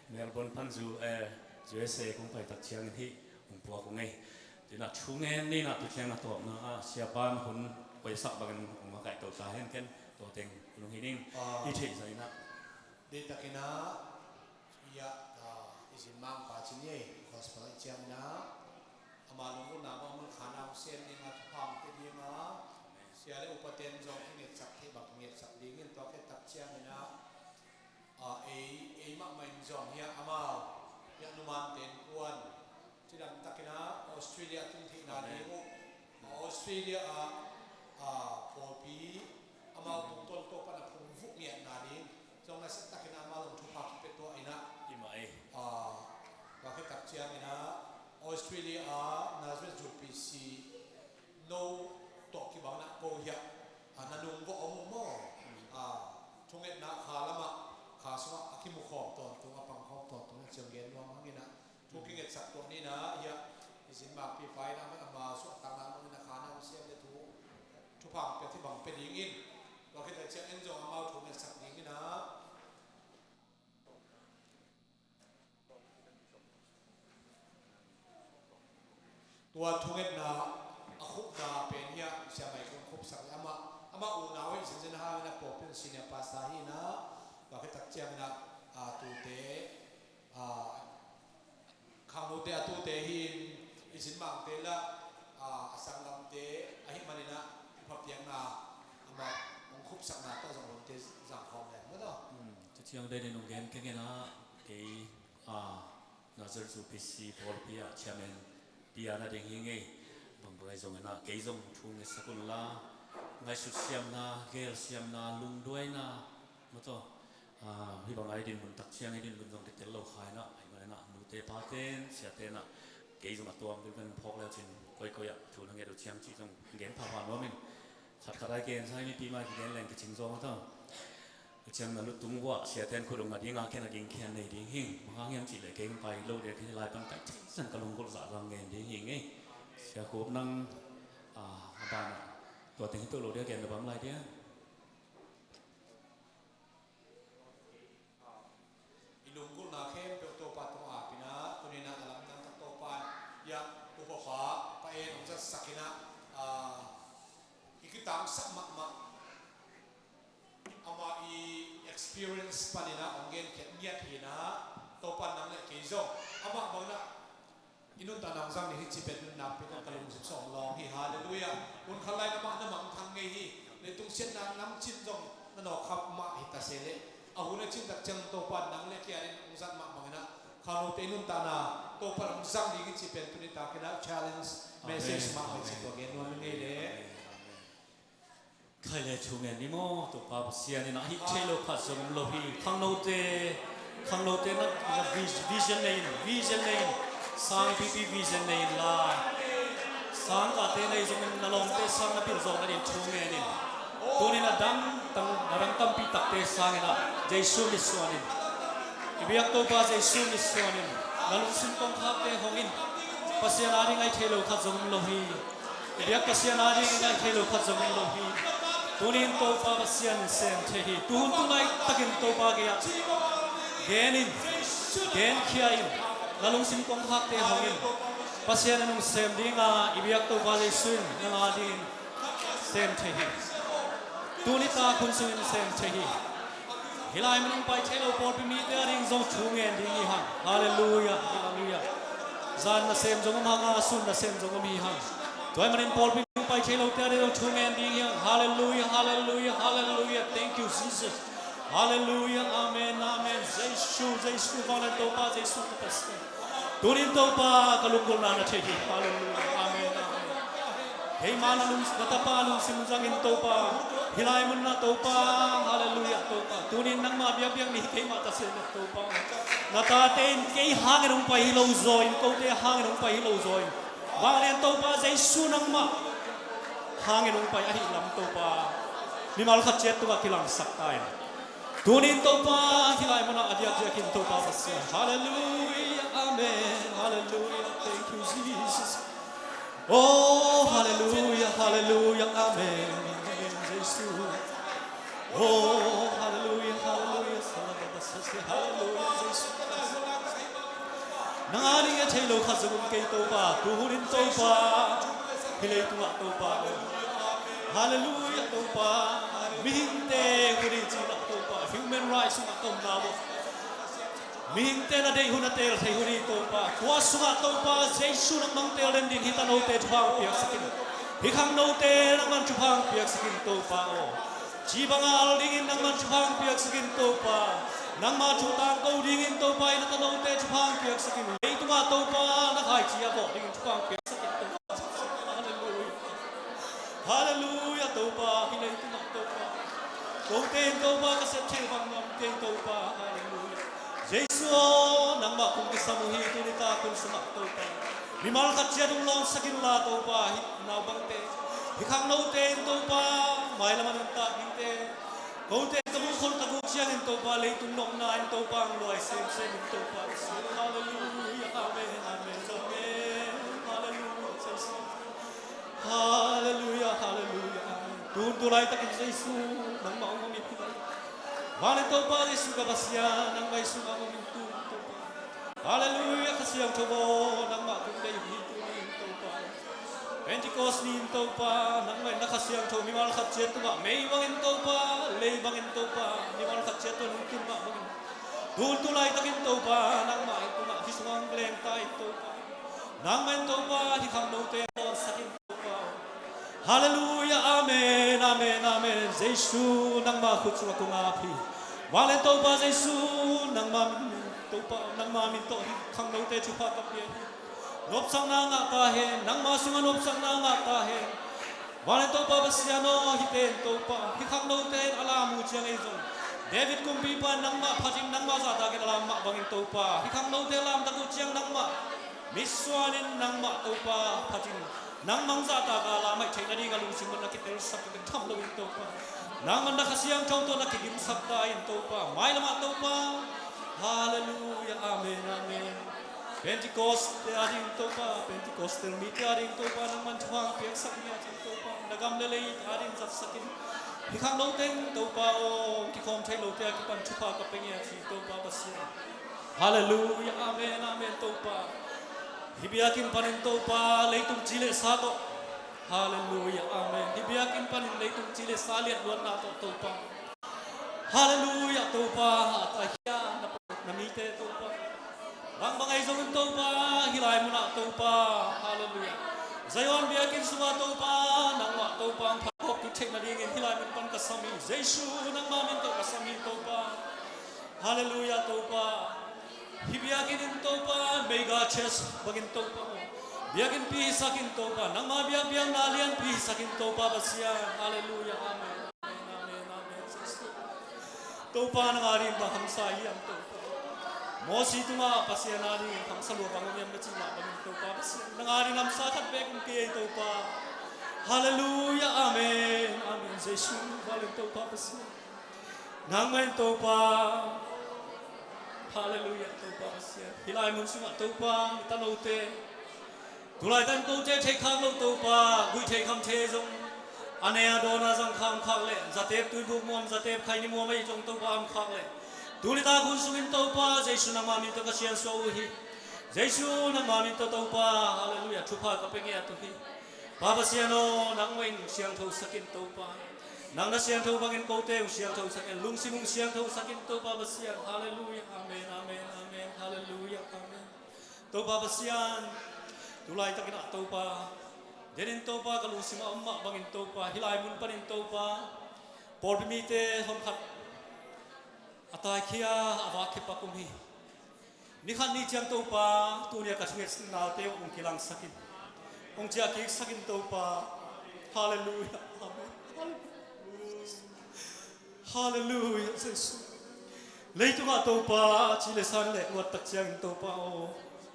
Melbourne pan zu, eh, U S A kong pai tak ciangin hih hong puak uh ngei. Tuinah thu ngen ni inah tu ciang a tawpna ah Siapa'n hun koihsak bangin hong makaih to ta hen, ken tua teng lung hi ning. Ah. I theih zah inah. Deihtakin ah, i ah, ah, i zin mangpa cin ei, gospel i ciang inah. Ama lungmuanna bang mun khan a hong sem ding a, thupha hong pia ding a, sia le upate'n zong kingetsak theih bang kingetsak dingin, tua khit tak ciangin ah, a, ei, ei mahmah in zong hiah amau, hiah numante innkuan, cidam takin ah Australia tung theihna ding uh, Australia ah, a, pawlpi amau tungtawn Topa'n a phungvuh ngiatna ding zong nasia takin ah amau zong thupha kipia tuah inah. Hi mah ei. A, tua khit tak ciangin ah Australia ah Nazareth U P C no tawh kibang inah ko hiah, a, na nung vawh om uh maw? A, thungetna kha lamah, kha sungah a kimu khawm tawntung, a pang khawm tawntung na ciang gen nuam hang inah. Thu kingetsak tuah ni inah, hiah i zin mangpipa inah, amah suahtakna mangin a khan a hong sem le thu, thupha hong pia theih bang pia dingin, tua khit tak ciang en zong amau thu ngetsak ding inah. Tua thungetna a khupna pen hiah Sia Mai kong khupsak le amah, amah unau hi zenzen hangin a pawlpi in senior pastor hi inah, tua khit tak ciangin ah, a, tute, a, khangnote a tute hi in, i zin mangte lah, a, a sanggamte ahih manin ah i phapiakna amah hong khupsakna tawh zong lawmte zang khawm leng maw. Hmm, tu ciang den in hong gen keng inah. Kei, ah, Nazareth U P C pawlpi ah chairman pi a na ding hi ngei. Bangbang ahi zongin ah kei zong thu ngetsak un la, ngaihsut siamna, gel siamna, lungduaina, maw taw, ah, hih bang a i dinmun tak ciang i dinmun zong kitel lo kha in ah, ahih manin ah nute pate in, siate in ah kei zong a tuam ding kan phawk le uh cin, koikoi ah thu na nget uh ciang cih zong gen phapha nuam ing. Khatkhat a i gen sa, i mipi mah kigen leng kicing zaw, maw taw. Ciang na lutung uah siate in khut ung a ding a, ken a ging khian nei ding hi. Bang hang hiam cih leh kei hong pai lo dia, kei lai pan pai thei zan ka lunggulh zahzah ngen ding hi ngei. Sia Khup nang, ah, a ban ah tua teng hi to lo dia, gen na bang lai dia. I lunggulhna khempeuh Topa tungah ap in ah, tuni in ah a lamdang tak Topa in, ya, upa pa, pa en hong zatsak in ah, ah, i kitangsak mahmah. Amah i experience panin ah hong genkhiat ngiat hi in ah, Topa nang le kei zong amah bangin ah i nuntakna hong zang ding hi cih pen nuntakpih in ka lungsim sawm lawng hi. Halleluiah. Hun khat lai in amah na mangthang ngei hi. Leitung siatna lamcin zong na nawk kham mah hi ta se leh, a hun a cin tak ciang Topa nang le kei a ding hong zat mah bangin ah, khangnote i nuntakna Topa hong zang ding hi cih pen tuni takin ah challenge message mah hi cih tua gen nuam ing ei le. Khai le thu ngen ni maw, Topa Pasian in ah hih thei lo khat zong om lo hi. Khangnote, khangnote na, na vis-, vision nei in, vision nei in, sang pipi vision nei in la. Sang kate nei zongin na lawmte sang na pil zawk nadin thu ngen in. Tunin a dang, tang, a dang tampi takte sangin ah Jesu mitsuan in. I biak Topa Jesu mitsuan in. Na lungsim kongkhakte hong in. Pasian a ding a hih thei lo khat zong om lo hi. I biak Pasian a ding a hih thei lo khat zong om lo hi. Tunin Topa Pasian in sem thei hi. Tuhun tu laitakin Topa gei ah gen in, genkhia in, na lungsim kongkhakte hong in. Pasian in hong sem ding a, i biak Topa Jesu in nang a dingin sem thei hi. Tuni tak hun sungin sem thei hi. Hih lai mun hong pai thei lo pawlpi mite a ding zong thu ngen ding hi hang. Halleluiah, halleluiah. Zan nasem zong om hang a, sun nasem zong om hi hang. Tua ahih manin pawlpi hong pai thei lote a ding zong thu ngen ding hi hang. Halleluiah, halleluiah, halleluiah. Thank you, Jesus. Halleluiah, amen, amen. Jesu, Jesu, vanglian Topa, Jesu ka Pasian. Tunin Topa ka lunggulhna na thei hi. Halleluiah, amen, amen. Keima na lung, na tapa lungsim zangin Topa, hih lai mun na Topa, halleluiah Topa. Tunin nangmah biakbiak ni hi keima ta se na Topa. Na tate in kei hangin hong pai hi lo zaw in, kote hangin hong pai hi lo zaw in, vanglian Topa Jesu nangmah hangin hong pai ahih lam Topa, mimal khat ciat tungah kilangsak ta in. Tunin Topa, hih lai munah a diakdiakin Topa Pasian. Halleluiah, amen. Halleluiah, thank you, Jesus. Oh, halleluiah, halleluiah, amen. Amen, Jesu. Oh, halleluiah, halleluiah, halleluiah, Jesu. Nang a ding a thei lo khat zong om kei Topa, tuhunin Topa, hih leitungah Topa. Halleluiah Topa, mihingte hun hi cinah Topa, human rights sungah ka omna uh. Mihingte na deih hun a teel thei hun hi Topa, tua sungah Topa, Jesu nangmah hong teel den ding hi tanote thupha hong piaksak in. Hih khangnote nangmah thupha hong piaksak in Topa aw. Ci banga al dingin nangmah thupha hong piaksak in Topa. Nangmah thu tangko dingin Topa in a tanote thupha hong piaksak in. Leitungah Topa na khaici a vawh dingin thupha hong piaksak in Topa. Halleluiah. Halleluiah Topa, hih leitungah Topa. Kote in Topa ka sep thei bang nuam kei Topa. Halleluiah. Jesu aw, nangmah kong kisam uh hi tuni tak hun sungah Topa. Mimal khat ciat hong lawngsak inla Topa, hih naupangte, hih khangnote in Topa, mailam a nuntak dingte, kote in ka mukhol ka guk ciangin Topa, leitung nopna in Topa, hong luai semsem in Topa. Halleluiah, amen, amen, amen. Halleluiah, Jesu. Halleluiah, halleluiah, amen. Tun tu laitakin Jesu, nangmah hong om in. Vanglian Topa Jesu ka Pasian, nangmah i sungah hong om in tun Topa. Halleluiah, Kha Siangtho aw, nangmah kong deih uh hi tuni in Topa. Pentecost ni in Topa, nangmah in na Kha Siangtho mimal khat ciat tungah mei bangin Topa, lei bangin Topa, mimal khat ciat tungah hong tun mah bangin. Tun tu laitakin Topa, nangmah in tungah hih sungah hong leng ta in Topa. Nangmah in Topa, hih khangnote lawngsak in Topa. Halleluiah, amen, amen, amen. Jesu, nangmah khut sungah kong ap hi. Vanglian Topa Jesu, nangmah min Topa, nangma min tawh hih khangnote thupha ka pia hi. Nopsakna ngah ta hen, nangma sungah nopsakna ngah ta hen. Vanglian Topa Pasian aw, hihte in Topa, hih khangnote in a lam uh ciang ei zong, David kumpipa in nangmah phatin nangmah zahtakin a lam mah bangin Topa, hih khangnote lamtak uh ciang nangmah mitsuanin nangmah Topa phatin nangmah zahtak a lam maih theih nading a lungsim un na kitelsak, ka tham loin Topa, nangmah na Kha Siangtho tawh na kigimsak ta in Topa, mailamah Topa. Halleluia, amen, amen. Pentecost te ading Topa, Pentecostal mite ading Topa, nangman thupha piaksak ing a cin Topa, na gam le lei ading zatsakin, hih khangno teng Topa aw, kikhawm thei lote a kipan thupha ka pia ing a cin Topa Pasian. Halleluia, amen, amen Topa. Hih biakinn panin Topa, leitung ci le sa tawh. Halleluia, amen. Hih biakinn panin leitung ci le sa lianluatna tawh Topa. Halleluia Topa, a takhia na, na mite Topa, bangbang ahi zongin Topa, hih lai munah Topa. Halleluia. Zion biakinn sungah Topa, nangmah Topa hong pha kawk kik theih nadingin hih lai mun pan ka sam hi. Jesu nangma min tawh ka sam hi Topa. Halleluia Topa. Hih biakinn in Topa, mega church bangin Topa, biakinnpi hisakin Topa, nangma biakpiakna lianpi hisakin Topa Pasian. Halleluia, amen. Amen, amen, amen. Topa, nang ading bang hamsa hiam Topa? Mosi tungah Pasian ading hamsa lua bang om hiam na cih mah bangin Topa Pasian, nang ading hamsa khat beek om kei Topa. Halleluia, amen, amen. Jesu, vanglian Topa Pasian, nangmah in Topa. Halleluia Topa Pasian, hih lai mun sungah Topa, na tanote, tulai tan kote theih khak lo Topa, guih thei kham thei zong, a ne a dawn a zang khak om khak leh, zatep tuibuk muam, zatep khaini muam ahi zong Topa om khak leh, tuni tak hun sungin Topa, Jesu nangma min tawh ka siansuah uh hi. Jesu nangma min tawh Topa, halleluia, thupha ka pia ngiat uh hi. Pa Pasian aw, nangmah in siangtho sakin Topa, nang na siangtho bangin kote hong siangtho sakin, lungsim hong siangtho sakin Topa Pasian. Halleluia, amen, amen, amen. Halleluia, amen. Topa Pasian, tulaitakin ah Topa, denin Topa, ka lungsim a om mah bangin Topa, hih lai mun panin Topa, pawlpi mite hon khat a taikhia, a vakhia pak om hi. Ni khat ni ciang Topa, tuni a ka thungetnate uh hong kilangsakin, hong ciahkiksakin Topa. Halleluia, amen. Halleluia, Jesu. Leitungah Topa, ci le san le luattak ciangin Topa aw,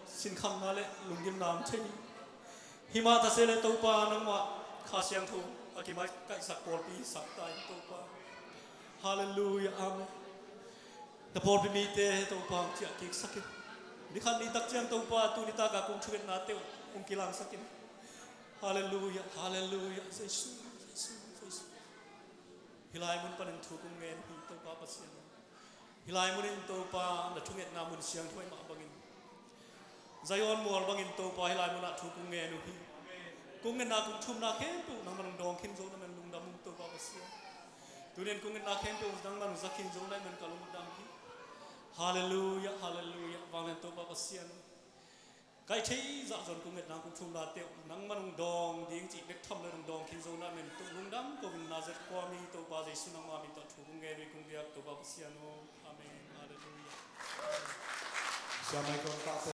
sinkhamna le lunggimna om thei. Hih mah ta se le Topa, nangmah Kha Siangtho a kimaikaihsak pawlpi sak ta in Topa. Halleluia, amen. Na pawlpi mite Topa hong ciahkiksakin. Ni khat ni tak ciang Topa, tuni taka kong thungetnate uh hong kilangsakin. Halleluia, halleluia, Jesu, Jesu, Jesu. Hih lai mun panin thu kong ngen hi Topa Pasian. Hih lai munin Topa, na thungetna mun siangtho mah bangin, Zion mual bangin Topa, hih lai munah thu kong ngen uh hi. Kong ngetna kong thumna khempeuh nangman hong dawng khin zo na man lungdam ung Topa Pasian. Tunin kong ngetna khempeuh nangman hong za khin zo na man ka lungdam hi. Halleluia, halleluia, vanglian Topa Pasian. Kaih thei zah zong kong ngetna kong thumnate uh nangman hong dawng ding cih bek tham lo in hong dawng khin zo na man tawh lungdam ko ing. Nazareth khuami Topa Jesu nangma min tawh thu kong ngen uh hi, kong biak Topa Pasian aw. Amen. Halleluia. Siamai kong